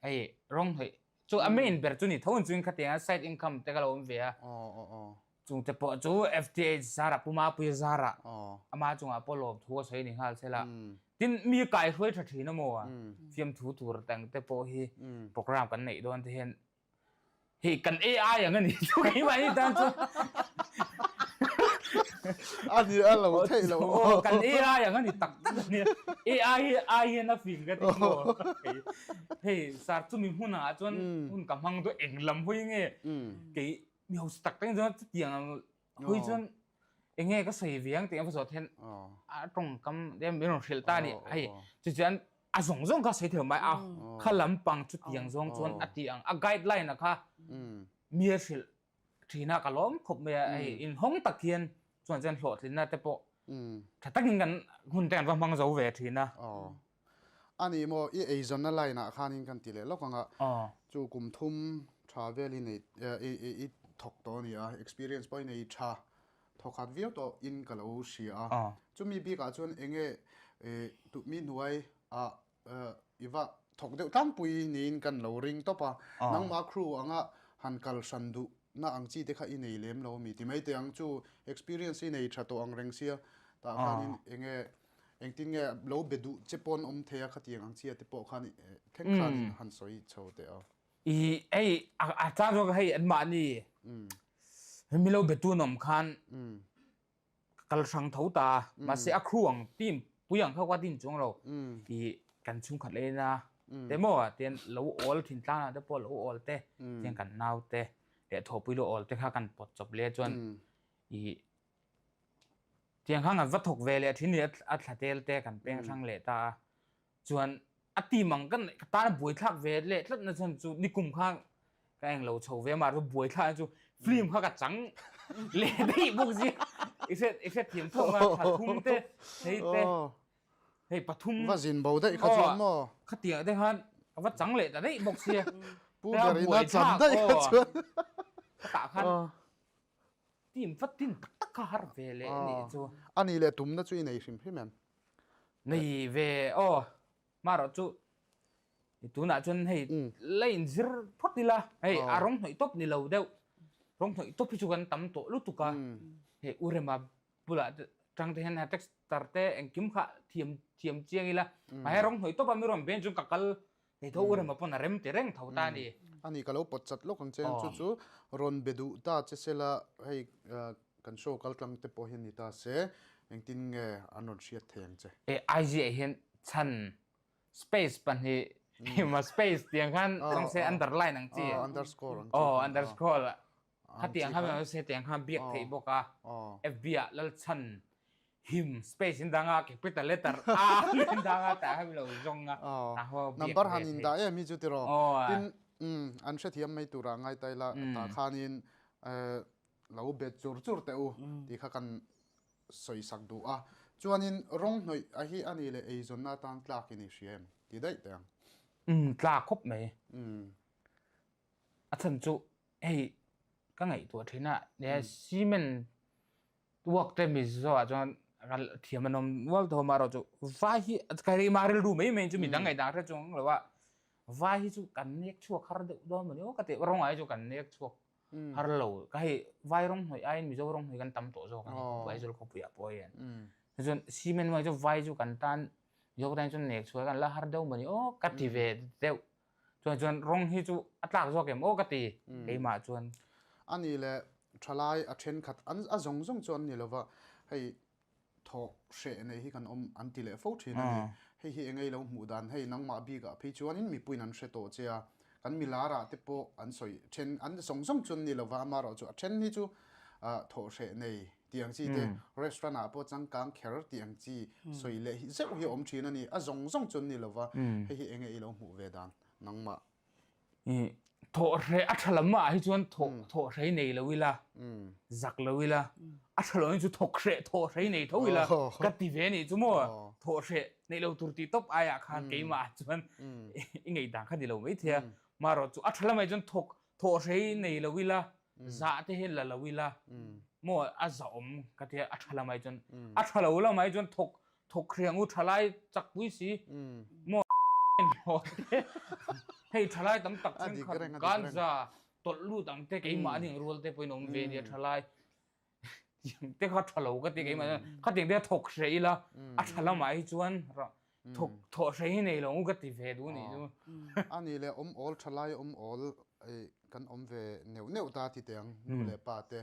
hei rawng hnawih chu a main ber chu ni tho ang chuan khatiang side income te ka lo awm ve a chung te pawh chu FTH zarah Pu Mapuia zarah ama chungah pawh lawmthu a sawi ni nghal se la tin mi kaihruai tha thin a maw fiamthu tur tang te pawh hi program kan neih dawn te hian Hei kan AI ang a ni chu keimah hi tan chu. A ni a lo theih lo maw? Kan AI ang a ni tak tak a nia. AI hi ai hian a fing ka ti maw? Hei sar chumi hmunah chuan hun ka hmang dawn eng lam hawi nge kei mi hausa tak tak in chuan chutiang ang hawi chuan eng nge ka sawi ve ang tih a va zawh then a tawngkam te min rawn hrilh ta a ni. Hei chuchuan a zawng zawng kha sawi thei mai a kha lampang chutiang zawng chuan a ti ang a guideline a kha mi a hrilh thin a ka lawm khawp mai a hei inhawng tak hian chuan chuan hlawhtlinna te pawh tha takin kan hun te kan va hmang zo ve thin a. A ni maw i eizawnna line ah khanin kan ti leh lawk ang a chu kum thum tha vel i nei i thawk tawh a ni a experience pawh i nei tha Thawkhat viau tawh in ka lo hria a. Chumi bikah chuan enge mi hnuai ah i va thawk deuh tlangpui niin kan lo ring tawp a. Nangmah crew anga han kal hran duh na ang chi te kha i nei lem lo ami ti mai teh ang chu experience i nei tha tawh ang reng sia tah khanin enge engtin nge lo be duh che pawn awm thei a khatiang ang chia te pawh khan thleng khanin han sawi chho teh a. I hei a chang zawk hei an mahni mi lo be tu nawm khan ka kal hrang tho ta mahse a crew ang team pui ang kha ka din chuang lo i kan chhungkhat leh ina te maw tian lo awl thin tlang ah te pawh lo awl te tiang kan nau te. Leh thawhpui lu awl te kha kan pawt chawp leh a chuan ih tiang khan kan va thawk ve leh thin ni a thla tel te kan peng hrang leh ta a chuan a team ang ka ka tan a buaithlak ve leh tlat na chuan chu nikum kha ka eng lo chho ve a mahse buaithlak na chu film kha ka chang leh daih bawk si i hriat i hriat thiam thawk a thla thum te hei te hei pathum va zin bo daih kha chuan maw khatiang te khan ka va chang leh ta daih bawk sia pu ber in a chan daih kha chuan tah khan team va tin tak tak kha har ve leh anih chu ani leh tumna chu i nei hrim hrim em nei ve aw marawh chu tunah chuan hei la inzir phawt ila hei a rawng hnawih tawp ni lo deuh rawng hnawih tawp hi chu kan tam tawh lutuk a hei u Rema bulah tang te hian texter te engkim kha thiam thiam chiang ila mahse rawng hnawih tawp a mi rawn ben chuan ka kal thei tho u rema pawn a rem ti reng tho ta a ni. Ani ka lo pawt chat lawk ang che chu chu rawn be duh ta che sela hei kan show kal tlang te pawh hian ni ta se engtin nge an rawn hriat thei ang che. E IG ah hian chhan space pahnih space tiang khan awm se underline ang chi underscore ang chi aw underscore Khatiang kha meuh se tiang khan biak theih bawk a, FB ah Lalchhan him space in dang a capital letter A in dang a tah kha mi lo zawng a, tah kha biak Number han in dah em hi chu tiraw. Tin an hrethiam mai turah ngai ta ila tah khanin lo bet chur chur teh u tih kha kan sawi sak duh a. Chuanin rawng hnawih a hi a nih leh eizawnna atan tlak i ni hria em ti daih teh ang. Tlak khawp mai. A chhan chu hei ka ngaihtuah thin a, cement work te Mizo ah chuan thiam an awm nual tawh amaherawh chu vai hi ka ri mah rilru mai mai chu midang ngaihdan hre chuang lo a, vai hi chu kan nek chhuak har deuh dawn mawni aw ka tih rawng ah hi chu kan nek chhuak har lo ka hei vai rawng hnawih aiin Mizo rawng hnawih kan tam tawh zawk a ni Aizawl khawpui ah pawh hian chuan cement work chu vai chu kan tan Mizo tan chuan nek chhuah kan la har deuh mawni aw ka ti ve deuh. Chuan chuan rawng hi chu a tlak zawk em aw ka ti keimah chuan. A nih leh thalai a thenkhat an a zawng zawng chu an ni lova hei thawh hreh nei hi kan awm an ti leh fo thin a ni. Hei hi engei lo hmuh dan hei nangmah bikah phei chuanin mipuiin an hre tawh che a, kan milarah te pawh an sawi then an zawng zawng chu an ni lova amaherawh chu a then hi chu thawh hreh nei tih ang chi te restaurant ah pawh changkang kher tih ang chi sawi leh hi zeuh hi a awm thin a ni a zawng zawng chu an ni lova hei hi enge i lo hmuh ve dan nangmah. Thawh hreh a tha lam ah hi chuan thawh thawh hrei nei lo ila zak lo ila a tha lo hi chu thawk hreh thawh hrei nei tho ila ka ti ve anih chu maw thawh hreh neih lo tur tih tawp aiah khan keimah ah chuan i ngaihdan kha ni lo maithei a marawh chu a tha lamah hi chuan thawk thawh hrei nei lo ila zah te hi la lo ila maw a zahawm ka tia a tha lamah chuan a tha lo lamah chuan thawk thawk hriang u thalai chak pui si maw hei thalai tam tak thenkhat ganza tawlh lut ang te keimah aning rual te pawhin awm ve nia thalai te kha tha lo ka ti keimah khatiang te thawk hreh ila a tha lamah hi chuan thawk thawh hreh hi nei lo u ka ti ve duh anih chu. Ani leh awm awl tha lai awm awl kan awm ve neuh neuh ta ti teh ang nu leh pa te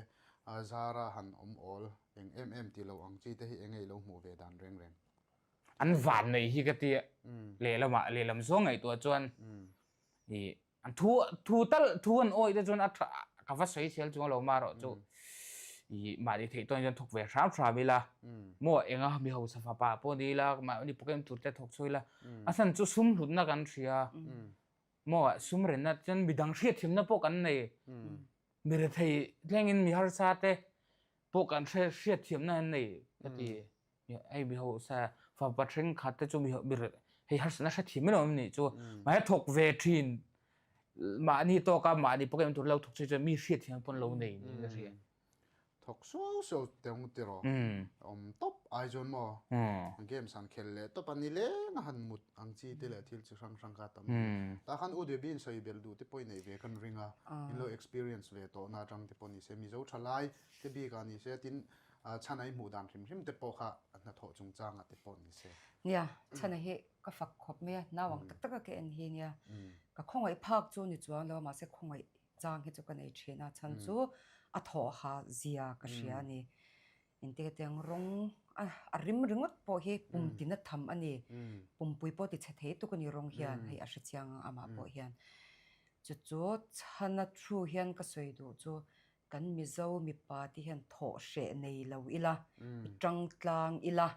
zara han awm awl eng em em ti lo ang chi te hi enge i lo hmuh ve dan reng reng. An van nei hi ka ti a lehlamah lehlam zawng ngaihtuah chuan i An thu thu tal thu an awih te chuan a tha ka va sawi sel chuang lo marawh chu i mahni theih tawn chuan thawk ve hram hram ila maw enga mi hausa fapa pawh ni ila mahni pocket tur te thawk chhuak ila a chhan chu sum hlutna kan hria maw sum renna chuan midang hriatthiamna pawh kan nei mi rethei thlengin mi harsa te pawh kan hre hriatthiamna an nei ka ti. Hei mi hausa fapa thenkhat te chu mi hei harsatna hrethiam mai lo em nih chu mahse thawk ve thin mahni tawka mahni pawh em tur lo thawk chu mi hriatthiam pawn lo nei niin ka hria. Thawk suau suau teh ang tiraw awm tawp ai chuan maw games han khel leh tawp a ni leng a han mut ang chi te leh thil chi hrang hrang kha tam tah khan U Debbie in sawi belh duh te pawh i neih ve kan ring a in lo experience ve tawhna atang te pawh ni se Mizo thalai te bikah ni se tin Chhana i hmuh dan hrim hrim te pawh kha a hnathawh chungchangah te pawh ni se. Nia, Chhana hi ka fak khawp mai a, nau ang tak taka ka en hi nia. Ka khawngaih phak chu ni chuang lo a, mahse khawngaih chang hi chu ka nei thin a, chhan chu a thawhha zia ka hria a ni. Engtik atiang rawng a rim ringawt pawh hi pum tina tham a ni, pumpui pawh ti chhe thei tuk a ni rawng hian, hei a hre chiang ang amah pawh hian. Chu chu chhana thu hian ka sawi duh chu kan Mizo mipa te hian thawh hreh nei lo ila, i tang tlang ila.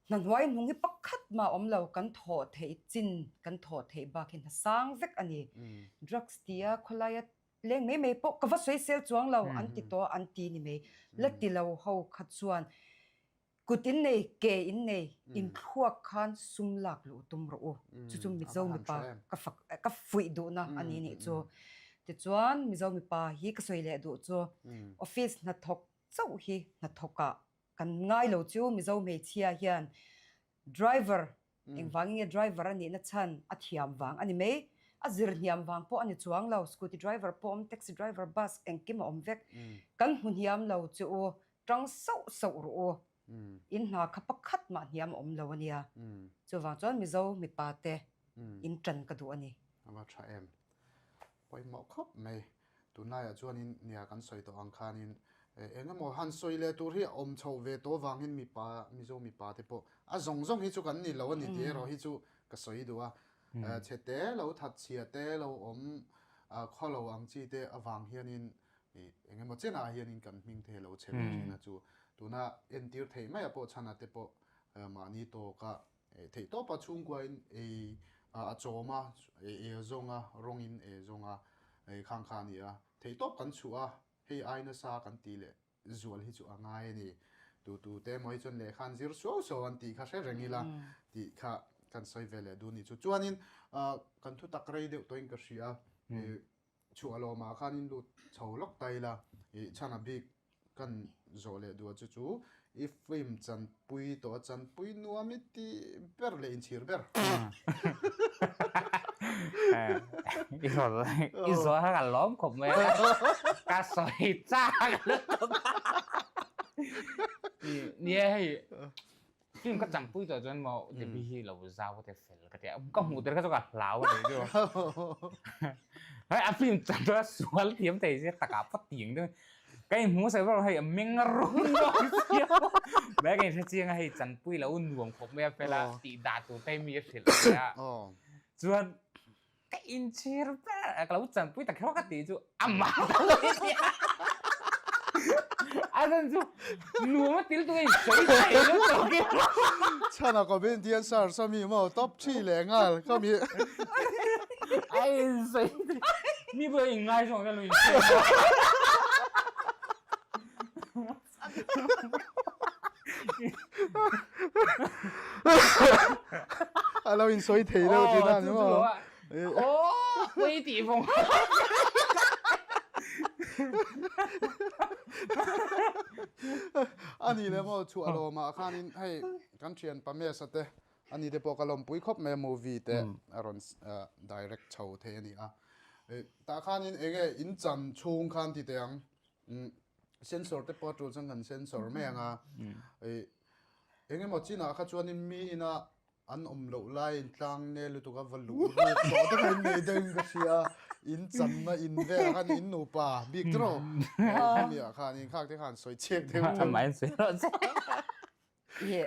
Hna hnuai hnung hi pakhat mah awm lo, kan thawh theih chin, kan thawh theih bak hi hna sang vek a ni. Drugs tia khawlaia leng mai mai pawh ka va sawi sel chuang lo an ti tawh an ti ni mai. La ti lo ho kha chuan Kut in nei, ke in nei, in thluak khan sum lak luh tum rawh u. Chu chu Mizo mipa ka fak ka fuih duhna a ni nih chu. Tichuan Mizo mipa hi ka sawi leh duh chu office hnathawk chauh hi hnathawkah kan ngai lo chu Mizo hmeichhia hian driver engvangin nge driver a nihna chhan a thiam vang a ni mai. A zir hniam vang pawh a ni chuang lo, scooty driver pawh a awm, taxi driver, bus engkim a awm vek. Kan hmu hniam lo chu u Tang sauh sauh rawh u. In hna kha pakhat mah hniam a awm lo a nia. Chuvang chuan Mizo mipa te in tan ka duh a ni. A va tha em. Pawimawh khawp mai. Tunlaiah chuanin nia kan sawi tawh ang khanin eng emaw han sawi leh tur hi a awm chhoh ve tawh avangin mipa Mizo mipa te pawh a zawng zawng hi chu kan ni lo a ni tih erawh hi chu ka sawi duh a. Chhe te lo that chhia te lo awm khawlo ang chi te avang hianin Ih eng emaw chenah hianin kan hming te lo chhe ve thin a chu tuna entir theih mai a pawh chhana te pawh mahni tawka theih tawpa chhungkuain ei a chawm a ei a zawng a rawngin ei a zawng a khang kha a ni a theih tawp kan chhuah a hei ai nasa kan tih leh zual hi chu a ngai a ni tu tu te emaw hi chuan lehkha an zir suau suau an tih kha hre reng ila tih kha kan sawi ve leh duh a ni chu chuanin kan thutak rei deuh tawhin ka hria Chhuah lawmah khanin lut chho lawk ta ila, ih chhana bik kan zawh leh duh a chu chu i film chanpui tawh a chanpui nuam i ti ber leh inchhir ber. I zawh i zawh kha ka lawm khawp mai a, ka sawi chak lutuk a. Nia hei Film ka champui tawh chuan maw Debbie hi lo zau te fel ka ti a, ka hmuh tir kha chu ka hlau a ni chu. Hei a film chan chu a sual thiam thei sia takah pawh tiang deuh ka inhmu sawi ber hei a meng a rum dawn sia mai ka inhre chiang a hei chanpui lo nuam khawp mai a fel a tih dah tur te hi mi a hrilh ve a chuan Ka inchhir ber a, ka lo chanpui tak kher ka tih chu amah ta lo hi nia. A zan chu nuam a til tuk a insawi thei lutuk i. Chhana comedian sar sa mi maw top thi leh nghal ka mi. A insawi thei mi pawh in ngaizawng hian lo insawi a. A lo insawi thei deuh tih na ni maw? Aw, pui tih vawng. A ni le maw chhuah lawmah khanin hei kan thian Pamesa te ani te pawh ka lawmpui khawp mai a movie te a rawn direct chho thei a ni a. Tah khanin enge in chan chhung khan ti teh ang. Sensor te pawh a tul chuan kan sensor mai ang a, eng emaw chinah kha chuanin mi ina an awm loh laiin tlang nel lutuk a va luh ruk tawh te kha in nei deuhin ka hria, in channa in velah khan in nupa bik tawh hemi ah khan in khak te khan sawi chhiak deuh theuh. Ye,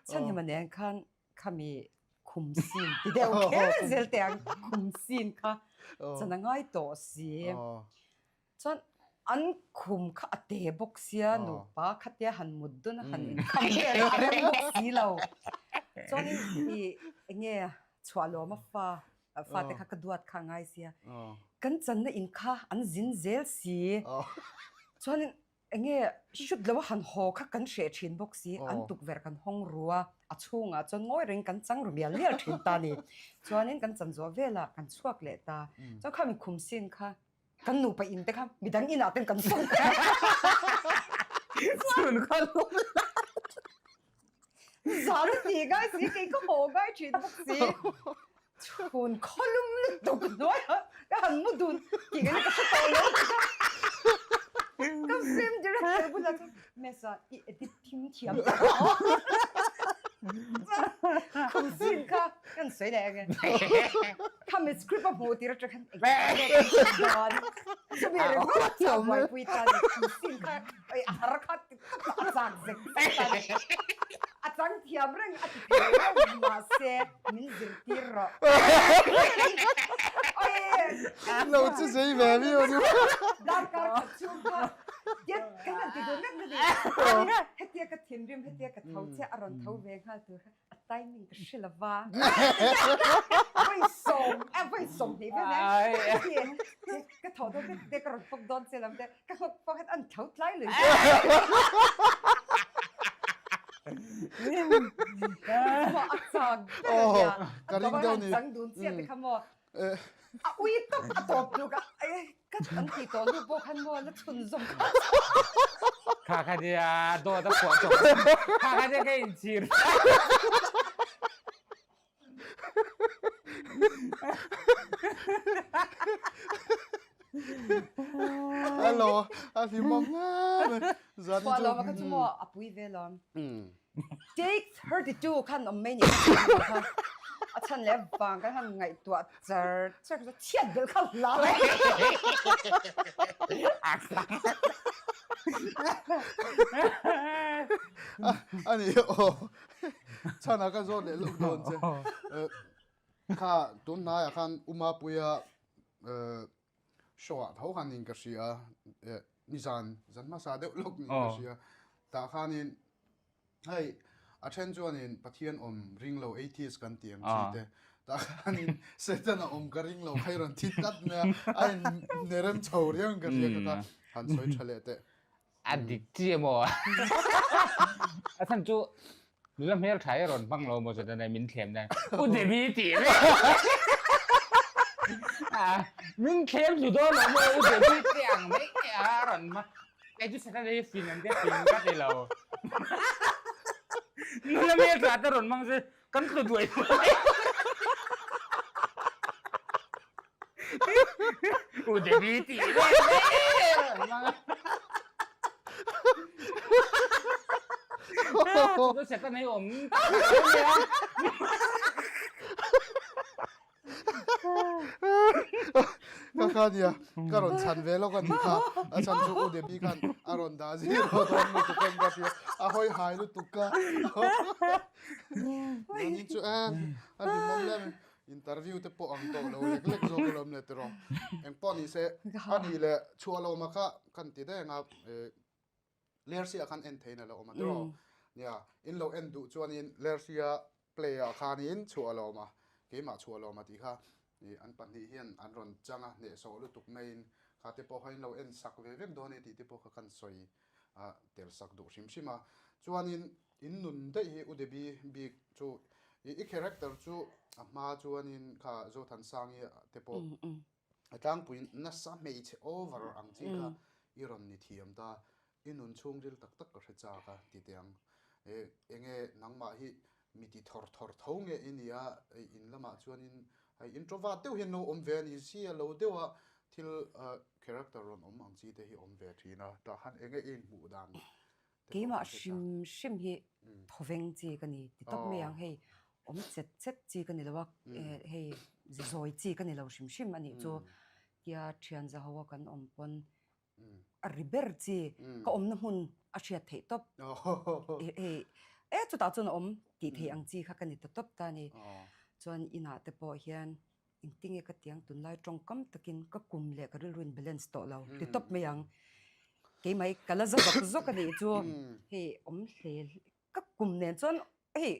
chhan hi nen khan khami khum sin ti deuh kher zel teh ang khum sin kha chan a ngai tawh si. Chuan an khum kha a te bawk sia nupa khatia han mut dawn a han inkham vel a rem bawk si lo. Chuanin i enge chhuah lawm a fa fate kha ka duat kha a ngai sia. Kan channa in kha an zin zel si. Chuanin enge shoot lo a han haw kha kan hreh thin bawk si. An tukverh kan hawng ru a, a chhungah chuan ngawi reng kan chang ru mial mial thin ta ni. Chuanin kan chan zawh velah kan chhuak leh ta. Chuan khami khum sin kha Kan nupa in te kha midang inah ten kan sawm kha. Chhun kha lawm la. Zan a ti ngai si kei ka haw ngai thin bawk si. Chhun khaw lum lutuk hnuai a ka han mu dun tih ka hre tawh lo ka. Ka film director bulah chuan Mesa i edit thim thiam tak a aw. Khum sin kha kan sawi leh ange. Khami script a hmuh tir atang khan engtin chumi ringawt chu a buaipui ta ni khum sin kha oi a har kha ti tak a chak zek zek ta ni. A chang thiam reng a ti thei reng mahse min zirtir rawh. Lo chu zei ve mi o ni. Darkar khat chhung kha tiat kan han ti dun vek na ni. Hetia ka thinrim hetia ka tho che a rawn tho ve nghal tur kha a timing ka hre lova. Vawisawm a vawisawm hnih vel mai. Ka tho dawn vek te ka rawn fawk dawn che lam te ka nghawk pawh khan an tho tlai lui. A chak ber a nia. Ka ring deuh ni. Chang dun chiah te kha maw. A ui tawp a tawp tluk a ka an tih tawh hnu pawh khan maw la chhun zawm kha. Kha kha nia dawt a phuah chawp. Kha kha nia ka inchhir. Hello, a hlimawm hle mai. Zan Chhuah lawm a kha chu maw a pui ve lawm. Take 32 khan awm mai ni kha. A chhan leh vang kan han ngaihtuah char char kha chhiat belh kha hlau. Ani aw. Chhana ka zawt leh lawk dawn che. Kha tun hnaiah khan Umapuia show ah tho khan in ka hria a, nizan zan hmasa deuh lawk niin ka hria. Tah khanin hei a then chuanin Pathian awm ring lo atheist kan tih ang chi te. Tah khanin Satan a awm ka ring lo kha i rawn thi tlat mai a, a in nerem chho riau in ka hria kha kha han sawi tha leh teh. A dik chi emaw? A chhan chu nula hmel tha hi rawn hmang lo maw chuan a min thlem nan U Debbie tih reng min thlem thlu dawn lo maw U Debbie te ang mai a rawn hmang kei chu Saturday hi fing ang te fing ka ti lo nula hmel tha te rawn hmang se Kan tlu duai duai. U Debbie tih reng reng. Chu Satan hei awm tak tak lo mai a. Ka kha nia, ka rawn chhan ve lawk a nih kha. A chhan chu U Debbie khan a rawn dah zero dawn lutuk a ka ti a, a hawi hai lutuk a. Zanin chu e, a hlimawm lem interview te pawh ang tawh lo lek lek zawk alawm le tiraw. Eng pawh ni se, a nih leh chhuah lawma kha kan ti daih ang a, Lersia khan en theiin a lo awm a tiraw. Nia, in lo en duh chuanin Lersia play ah khanin chhuah lawma, keimah chhuah lawma tih kha an pahnih hian an rawn chang a, hnehsawh lutuk maiin kha te pawh kha in lo en sak ve vek dawn e tih te pawh kha kan sawi tel sak duh hrim hrim a. Chuanin In nun daih hi U Debbie bik chu i character chu a hma chuanin kha Zothansangi te pawh a tlangpui nasa hmeichhe over ang chi kha i rawn ni thiam ta. I nun chhungril tak tak ka hre chak a ti teh ang. Enge nangmah hi mi ti thawr thawr tho nge i nia in lamah chuanin hei introvert deuh hian lo awm ve a ni sia lo deuha thil character rawn awm ang chi te hi awm ve thin a. Tah khan enge i inhmuh dan Keimah hrim hrim hi thawveng chi ka ni ti tawp mai ang hei awm chet chet chi ka ni lo a hei zawi chi ka ni lo hrim hrim a nih chu tia thian za ho a kan awm pawn a ri ber chi ka awmna hmun a hriat theih tawp hei e chutah chuan a awm tih theih ang chi kha ka ni ta tawp ta a ni chuan inah te pawh hian Engtinge ka tiang tunlai tawngkam takin ka kum leh ka rilru in balance tawh lo ti tawp mai ang. Keimah hi ka la za zawk zawk a nih chu hei awm hle ka kum nen chuan hei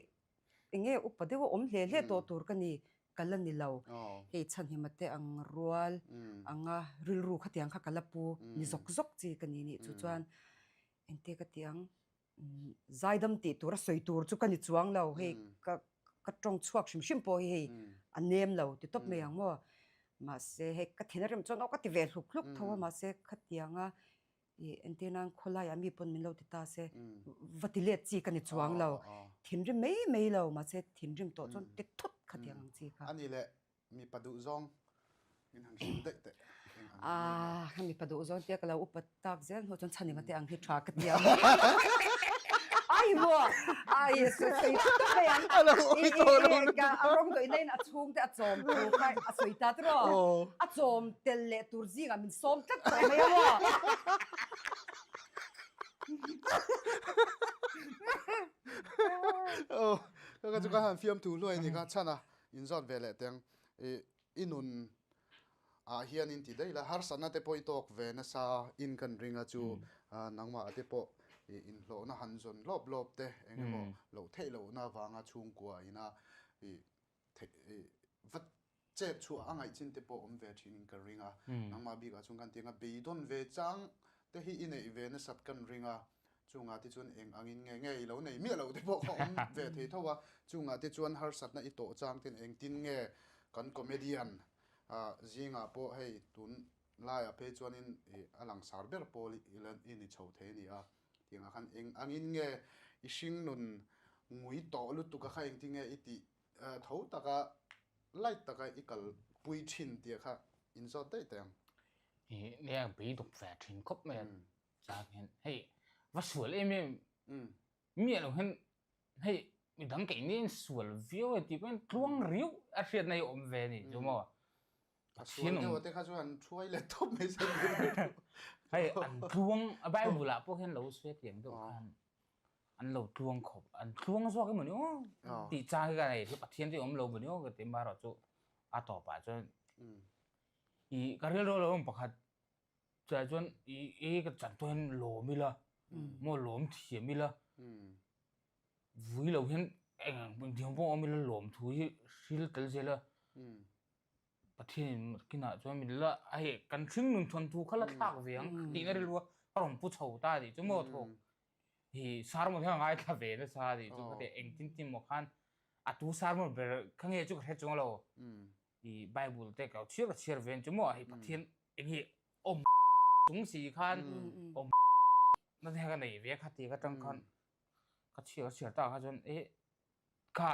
enge upa deuh a awm hle hle tawh tur ka ni ka la ni lo. Hei chhanhima te ang rual anga rilru khatiang kha ka la pu ni zawk zawk chi ka ni nih chu chuan engte ka tiang Zaidam tih tur a sawi tur chu ka ni chuang lo, hei ka ka tawng chhuak hrim hrim pawh hi hei a nem lo ti tawp mai ang maw. Mahse hei ka thin a rem chuan aw ka ti ve hluk hluk tho a, mahse khatianga ih entir nan khawlaiah mi pawn min lo ti ta se va ti let chi ka ni chuang lo, thinrim mai mai lo mahse thinrim tawh chuan ti thut khatiang ang chi kha. A ni leh Mipa duh zawng min han hrilh daih teh. Ah, ka mipa duh zawng tia ka lo upat tak zel hnu chuan chhan engate ang hi tha ka ti ang. Ai maw! Ai, sawi sawi tawp mai ang. A lo ui tawh lo lutuk. A rawng tawh inain a chhungte a chawm thu kha a sawi ta tiraw. A chawm tel leh tur zingah min sawm tlat tawh mai a maw. Aw, ka chu ka han fiamthu hluai a ni kha chhan a. Inzawt ve leh teng i i nun. ah hian in ti daih la, harsatna te pawh i tawk ve nasa in kan ring a chu nangmah te pawh i inhlawhna han zawn lawp lawp te eng emaw loh theih lohna avanga chhungkua ina i theih va chet chhuah a ngaih chin te pawh awm ve thin in ka ring a, nangmah bikah chuan kan ti anga beidawn ve chang te hi i neih ve nasat kan ring a, chungah te chuan eng angin nge nge i lo nei miah loh te pawh kha awm ve thei tho a, chungah te chuan harsatna i tawh chang ten engtin nge kan comedian ah zingah pawh hei tun laiah phei chuanin ih a langsar ber pawl ila i ni chho thei a ni a, tiangah khan eng angin nge i hringnun ngui tawh lutuk a kha engtin nge i tih tho taka light taka i kal pui thin tih kha inzawt daih teh ang. Ih nia beidawk ve thin khawp mai a chang hian hei va sual em em miah lo hian hei midang keini in sual viau e tih pawhin tluang riau a hriatna hi a awm ve a ni chu maw. A sual deuh te kha chuan an thuai let tawp mai se. Hei an tluang a Bible ah pawh hian lo sawi tiang deuh khan an lo tluang khawp an tluang zawk emaw ni aw tih chang hi ka nei chu Pathian chu awm lo maw ni aw ka ti marawh chu a tawpah chuan i ka rilru lo awm pakhat chuvah chuan i i ka chan tawh hian lawm ila maw lawm thiam ila vui lo hian eng ang diam pawh awm ila lawm thu hi hril tel zel a Pathianin kinah chuan min la hei kan hring nun thawn thu kha la thlak ve ang tihna rilru a ka rawn pu chho ta tih chu maw thawk hi sermon hian a ngaithla ve nasa tih chu khate engtin tin maw khan a tu sermon ber kha nge chu ka hre chuang lo i bible te ka chhiar ka chhiar ve chu maw hei Pathian eng hi awm chung si khan awm na te ka nei ve kha ti ka tang khan ka chhiar ka chhiar ta kha chuan e kha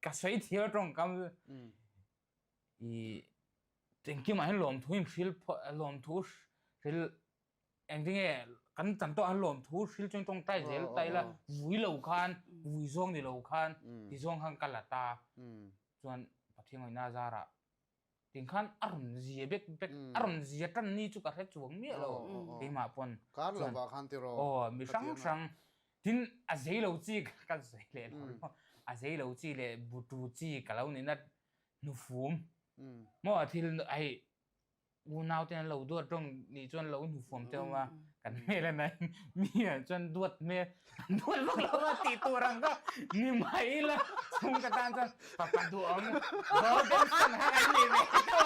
ka sawi thiam tawngkam i engkimah hian lawmthu in hril lawmthu hril engtinge kan chan tawh ah lawmthu hril chuan tawngtai zel ta ila vui lo khan vui zawng ni lo khan ti zawng khan ka la ta chuan Pathian ngawihna zarah Ting khan a rawn zia bek bek a rawn zia tan ni chu ka hre chuang miah lo keimah pawn kar lo vah khan tiraw aw mi hrang hrang tin a zei lo chi ka zei leh lo a zei lo chi leh butu chi ka lo nihna hnufum maw thil hei unau ten an lo duat rawng nih chuan lo hnufuam te awm a kan hmel a nai mi ah chuan duat hmel duat vak lo a tih tur ang kha ni mai ila chhung ka tan chuan papa duhawm golden son kha kan ni ve tho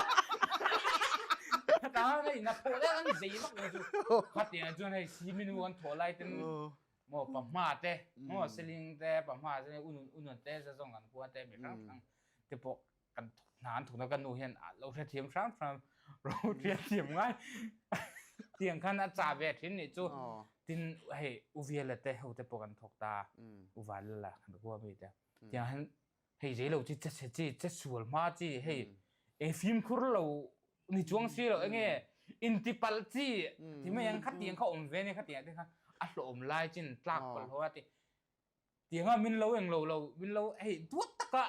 a ta hei na thawh lai kan zei vak lo chu khatiang chuan hei siminu kan thawh lai ten maw pahma te maw seling te pahma te unun unun te zazawng kan khua te mi hrang hrang te pawh kan hna an thukna ka nu hian a lo hrethiam hram hram ro hriathiam ngai tiang khan a cha ve thin nih chu tin hei uviala te ho te pawh kan thawk ta uvalala kan kua mi te tiang han hei zei lo chi che che chi che sual hma chi hei e fimkhur lo ni chuang si lo enge inti pal chi ti mai ang kha tiang kha awm ve ni kha tiang te kha a hlawm lai chin tlak pal ho a ti Tianga min lo eng lo lo, min lo hei duat taka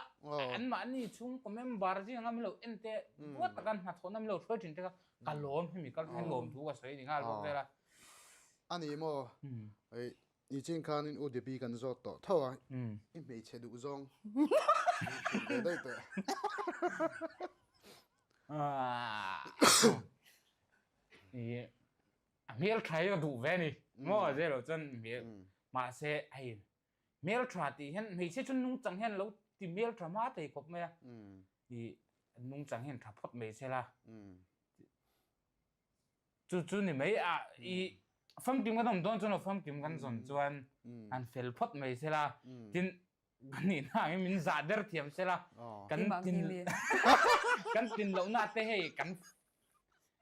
anmahni chhungkaw member zinga min lo en te duat taka hnathawhna min lo hruai thin te kha ka lawm hemi kal hian lawm thu ka sawi ni nghal bawk vel a. A ni maw? Hei nichin khanin U Debbie kan zawt tawh tho a, i hmeichhe duh zawng min hrilh ve daih teh. A hmel tha hi ka duh ve a ni maw zelo chuan hmel mahse hei hmel tha tih hian hmeichhia chu nungchang hian lo ti hmel tha hma thei khawp mai a ih nungchang hian tha phawt mai se la chu chu ni mai a ih famkim kan awm dawn chuan famkim kan zawn chuan an fel phawt mai se la tin Kan nih na angin min zah der thiam sela kan tin kan tin lohna te hei kan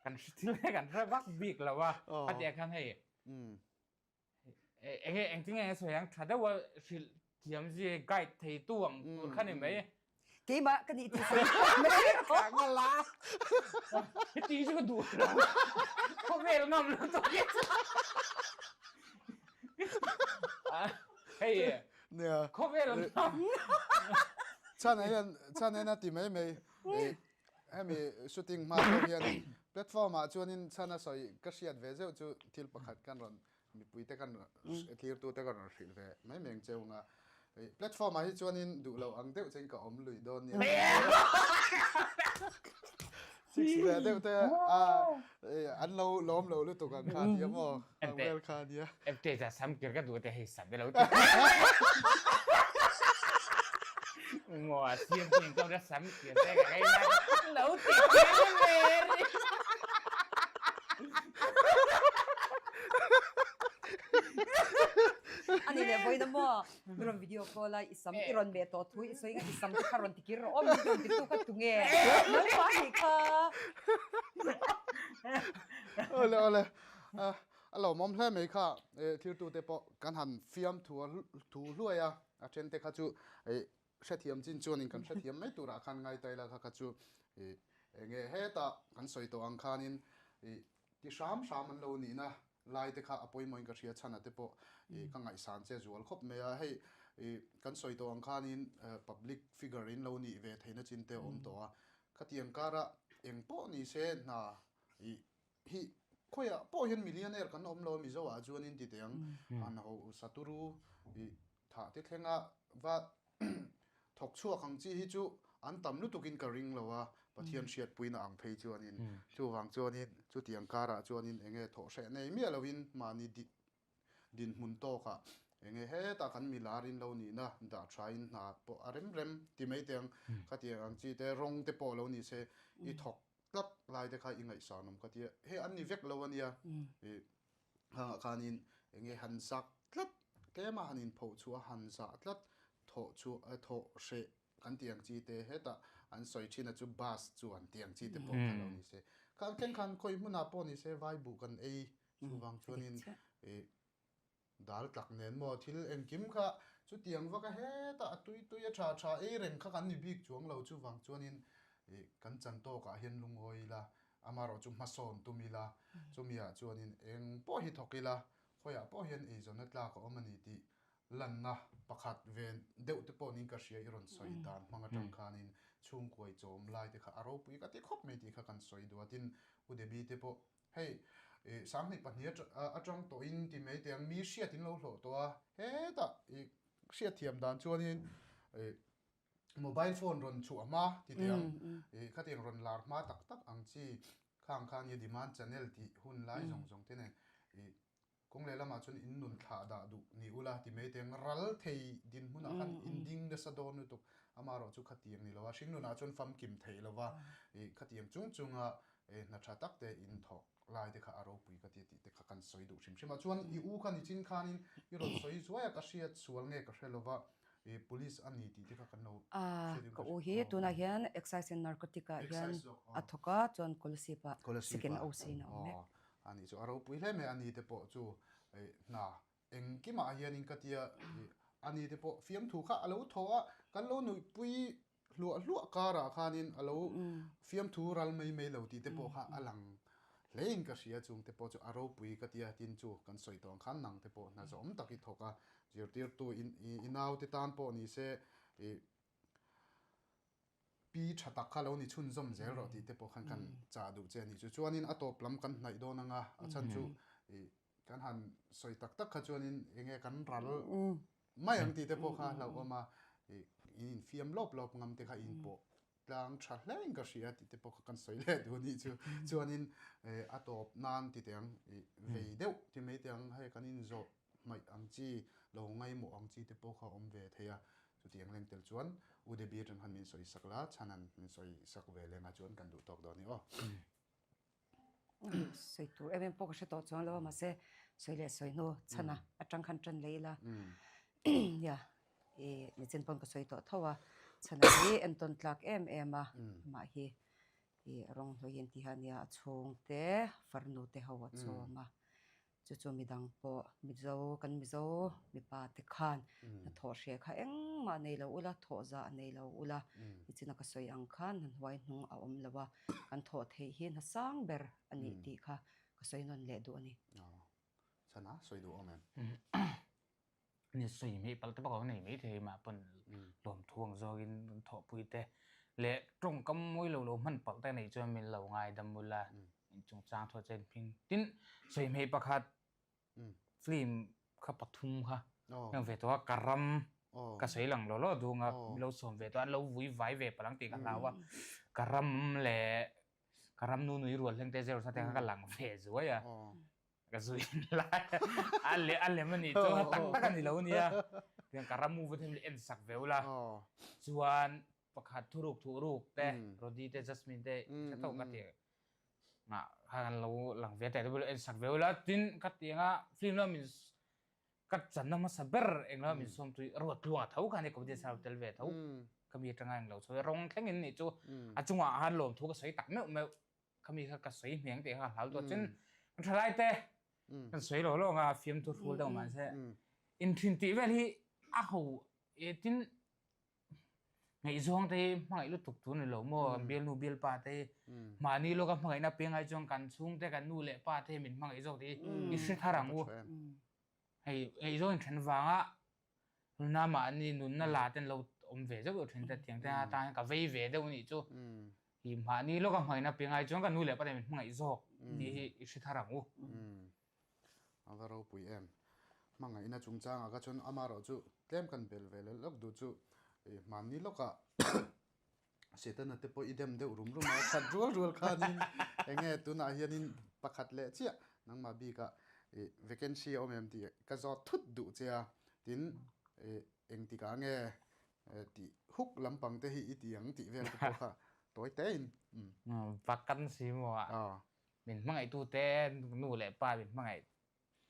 kan hre thil he kan hre vak bik lo a a tia khan hei enge engtin nge sawi ang tha deuha hrilh thiam zia hi guide thei tu ang tur kha ni mai keimah ka nih tih sawi mai ngala heti chu ka duh lo khawvel ngam lo tawh hei Nia. Khawvel an hmang. Chhan hian chhan hian a ti mai mai. Hemi shooting hma pawh hian platform ah chuanin chhan a sawi ka hriat ve zeuh chu thil pakhat kan rawn mipui te kan thirtu te kan rawn hrilh ve mai mai ang cheu anga platform ah hi chuanin duh loh ang deuh chuan ka awm lui dawn nia. Six ve deuh te a an lo lawm lo lutuk ang kha nia maw ang vel kha nia. FT cha sam kir ka duh te hei sam lo ti. Ngo a siam tin ka ra sam kir te ka ngai na lo ti kir ve ri. Ani le voina maw I rawn video call a, i sam i rawn meh tawh thu i sawi nga i sam te kha rawn ti kir rawh aw, min rawn ti tu kha tu nge? Nangmah nih kha. Awle awle, a lawmawm hle mai kha thirtute pawh kan han fiam thu thu hluai a, a then te kha chu hrethiam chin chuanin kan hrethiam mai turah khan ngai ta ila kha kha chu enge hetah kan sawi tawh ang khanin Ti hram hram an lo nihna lai te kha a pawimawhin ka hria chhan a te pawh i ka ngaihsan che zual khawp mai a. Hei i kan sawi tawh ang khanin public figure in lo nih ve theihna chin te a awm tawh a. Khatiang kara eng pawh ni se hna i hi khawiah pawh hian millionaire kan awm lo a Mizo ah chuanin ti teh ang han ho saturu i thah te thlenga va Thawk chhuak ang chi hi chu an tam lutukin ka ring lo a, Pathian hriatpuina ang phei chuanin. Chuvang chuanin chutiang karah chuanin enge thawh hreh nei miah loin mahni dinhmun tawkah enge hetah kan milar in lo nihna dah thain hna pawh a rem rem ti mai teh ang. Khatiang ang chi te rawng te pawh lo ni se i thawk tlat lai te kha i ngaihsan awm ka ti a, hei an ni vek lo a nia. Hangah khanin enge han zak tlat, tlema han inphoh chhuah a han zah tlat, thawh chu thawh hreh kan tih ang chi te hetah an sawi thin a chu bus chuan tih ang chi te pawh kha lo ni se. Kha thleng khan khawi hmunah pawh ni se vai buh kan ei chuvang chuanin ih Dal tlak nen maw thil engkim kha chutiang vak a hetah a tui tui a tha tha ei reng kha kan ni bik chuang lo chuvang chuanin ih kan chan tawkah hian lungawi ila amaherawh chu hmasawn tum ila chumiah chuanin eng pawh hi thawk ila khawiah pawh hian eizawnna tlak a awm a ni tih lanna pakhat ve deuh te pawh niin ka hria i rawn sawi dan hmang atang khanin chhungkuai chawm lai te kha a ropui ka ti khawp mai tih kha kan sawi duh a tin U Debbie te pawh Hei, 22 atang tawhin ti mai teh ang, mi hriat in lo hlawh tawh a, hetah i hriatthiam dan chuanin mobile phone rawn chhuah hma ti teh ang, i khatiang rawn lar hma tak tak ang chi khang khan i demand channel tih hun lai zawng zawng te nen i Kawng lehlamah chuan in nun thlah dah duh ni ula ti mai teng ral thei dinhmunah khan in ding nasa dawn lutuk. Amaherawh chu khatiang ni lo a, hringnunah chuan famkim theih lo va, ih khatiang chung chunga hna tha tak te in thawk lai te kha a ropui ka ti tih te kha kan sawi duh hrim hrim a. Chuan i u kha nichin khanin i rawn sawi zuai a, ka hriat sual nge ka hre lo va, ih police a ni tih te kha kan lo hriat in Ka u hi tunah hian Excise and Narcotic ah hian a thawk a, chuan Kolasib ah second OC in a awm mek. A nih chu a ropui hle mai a ni te pawh chu hna engkimah hianin ka tia a ni te pawh fiamthu kha a lo thaw a, kan lo nuihpui hluah hluah karah khanin a lo fiamthu ral mai mai lo tih te pawh kha a lang hlein ka hria chung te pawh chu a ropui ka tia tin chu kan sawi tawh ang khan nang te pawh hna zawm tak i thawk a, zirtirtu i naute tan pawh ni se ih Pi tha tak kha lo ni chhunzawm zel rawh tih te pawh khan kan chah duh che a nih chu. Chuanin a tawp lam kan hnaih dawn anga a chhan chu ih kan han sawi tak tak kha chuanin eng nge kan ral mai ang tih te pawh kha a hlauhawm a, ih in infiam lawp lawp ngam te kha in pawh tlang tha hle in ka hria tih te pawh kha kan sawi leh duh a nih chu. Chuanin a tawp nan ti teh ang ih vei deuh ti mai teh ang hei kan inzawh hmaih ang chi, lo ngaimawh ang chi te pawh kha awm ve thei a. Chutiang leng tel chuan U Debbie atang khan min sawi sak la, Chhanan min sawi sak ve leng ah chuan kan duh tawk dawn i aw. Sawi tur em em pawh ka hre tawh chuang lo a, mahse sawi leh sawi hnu Chhana atang khan tan leh ila. Nia, i nichin pawn ka sawi tawh tho a, Chhana hi entawn tlak em em a, amah hi i rawng hlawih in tiha nia a chhungte farnu te ho a chawm a. Chu chu midang pawh Mizo, kan Mizo mipa te khan hnathawh hre kha engmah nei lo ula, thawh zah nei lo ula, nichina ka sawi ang khan hna hnuai hnung a awm lo a, kan thawh theih hi hna sang ber a nih tih kha ka sawi nawn leh duh a ni. Chana sawi duh awm em? Ni sawi mai palh te bawk a nei mai thei mah pawn lawmthu ang zawngin kan thawhpui te leh tawngkam mawi lo lo hman palh te nei chuan min lo ngaidam ula in chungchang thu a chen phing tin sawi hmei pakhat film kha pathum kha heng ve tawh a ka ram ka sawi lang lo lo dung a min lo sawm ve tawh a an lo vui vai ve palh ang tih ka hlau a ka ram leh. Ka ram nu nui rual hleng te zero sa te kha ka lang ve zuai a. Ka zui lai a le a lem a nih chu tak tak a ni lo nia. Tiang ka ram movie te hi en sak ve ula. Chuan pakhat thuruk thuruk te Rodi te Jasmine te hre tawh ka ti ngah kha kan lo lang ve te te pawh en sak ve ula. Tin ka tianga film lam in Ka channa hmasa ber englo min sawm tui ruat tluang a tho khan i comedian sar tel ve tho. Ka mi atanga englo sawi rawng thleng in nih chu a chungah han lawm thu ka sawi tak meuh meuh. Ka mi kha ka sawi hmeng tih kha ka hlau tawh chin kan thalai te kan sawi lo lo anga fiamthu hrul deuh mahse inthin tih vel hi a ho e tin Ngaihzawng te hi hmangaih lutuk tur ni lo maw, kan bialnu bialpa te hi mahni lawka hmangaihna peng ai chuan kan chhungte kan nu leh pa te hi min hmangaih zawk tih hi i hre thar ang u. Hei ngaihzawng inthen vanga nuna mahni nunna la ten lo awm ve zeuh zeuh thin te tiang te atan hian ka vei ve deuh anih chu. Hi mahni lawka hmangaihna peng ai chuan kan nu leh pa te min hmangaih zawk tih hi i hre thar ang u. A va ropui em. Hmangaihna chungchangah kha chuan amaherawh chu tlem kan bel ve leh lawk duh chu hmanni lawkah Setana te pawh i dem deuh rum rum a, that rual rual khanin enge tunah hianin pakhat leh chiah nangmah bikah vacancy a awm em tih ka zawt thut duh che a, tin engtikah nge tih huk lampang te hi i ti ang tih vel te pawh kha tawi tein. Vacancy maw a? Min hmangaihtute nu leh pa min hmangaih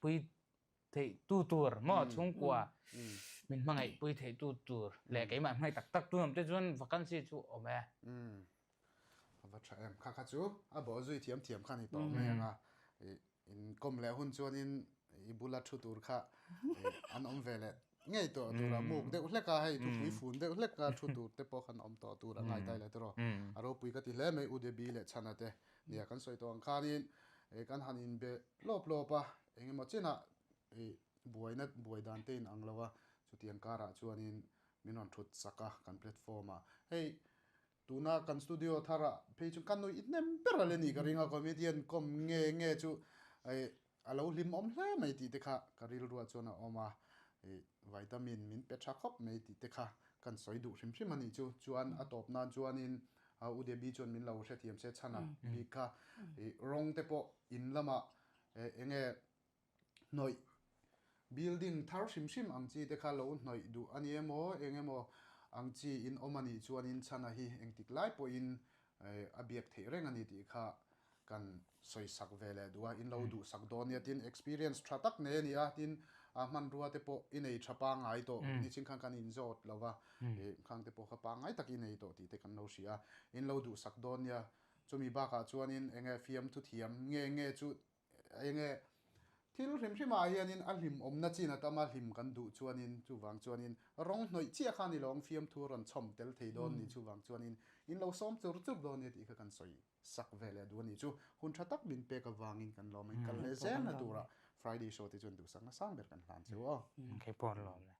pui theih tu tur maw chhungkua min hmangaih pui theih tu tur leh keimah hmangaih tak tak tu awm te chuan vacancy chu awm e. A va tha em. Kha kha chu a bawh zui thiam thiam kha ni tawh mai ang a. In kawm leh hun chuanin i bula thu tur kha an awm ve leh ngei tawh tur a muk deuh hlek a hei thupui fun deuh hlek a thu tur te pawh khan awm tawh tur a ngai tai leh tawh a ropui ka ti hle mai U Debbie leh Chhana te nia kan sawi tawh ang khanin kan han inbe lawp lawp a engemaw chinah buaina buai dan te in ang lo a chutiang karah chuanin min rawn thut sak a kan platform ah hei tuna kan studio tharah phei chu ka nuih hnem ber a le ni ka ring a comedian kawm nge nge chu A lo hlim awm hle mai tih te kha ka rilruah chuan a awm a, ih vitamin min pe tha khawp mai tih te kha kan sawi duh hrim hrim a nih chu. Chuan a tawp nan chuanin U Debbie chuan min lo hrethiam se chhan a bik kha ih rawng te pawh in lamah eng nge hnawih building thar hrim hrim ang chi te kha lo hnawih duh a ni emaw eng emaw ang chi in awm a nih chuanin chhana hi engtik lai pawhin a biak theih reng a ni tih kha kan sawi sak ve leh duh a, in lo duh sak dawn nia tin experience tha tak nei a ni a, tin a hmanrua te pawh i nei tha pangngai tawh nichin khan kan inzawt lo va, khang te pawh kha pangngai tak i nei tawh tih te kan lo hria a, in lo duh sak dawn nia, chumi bakah chuanin eng nge fiamthu thiam nge nge chu eng nge thil hrim hrimah hianin a hlim awmna chin a tam a, hlim kan duh chuanin chuvang chuanin rawng hnawih chiah kha ni lo ang fiamthu a rawn chhawm tel thei dawn ni chuvang chuanin in lo sawm chur chur dawn nia tih kha kan sawi. Sak ve leh duh a nih chu. Hun tha tak min pek avangin kan lawm a, in kal leh zel na turah Friday show te chuan duhsakna sang ber kan hlan che u aw. Kei pawh an lawm e.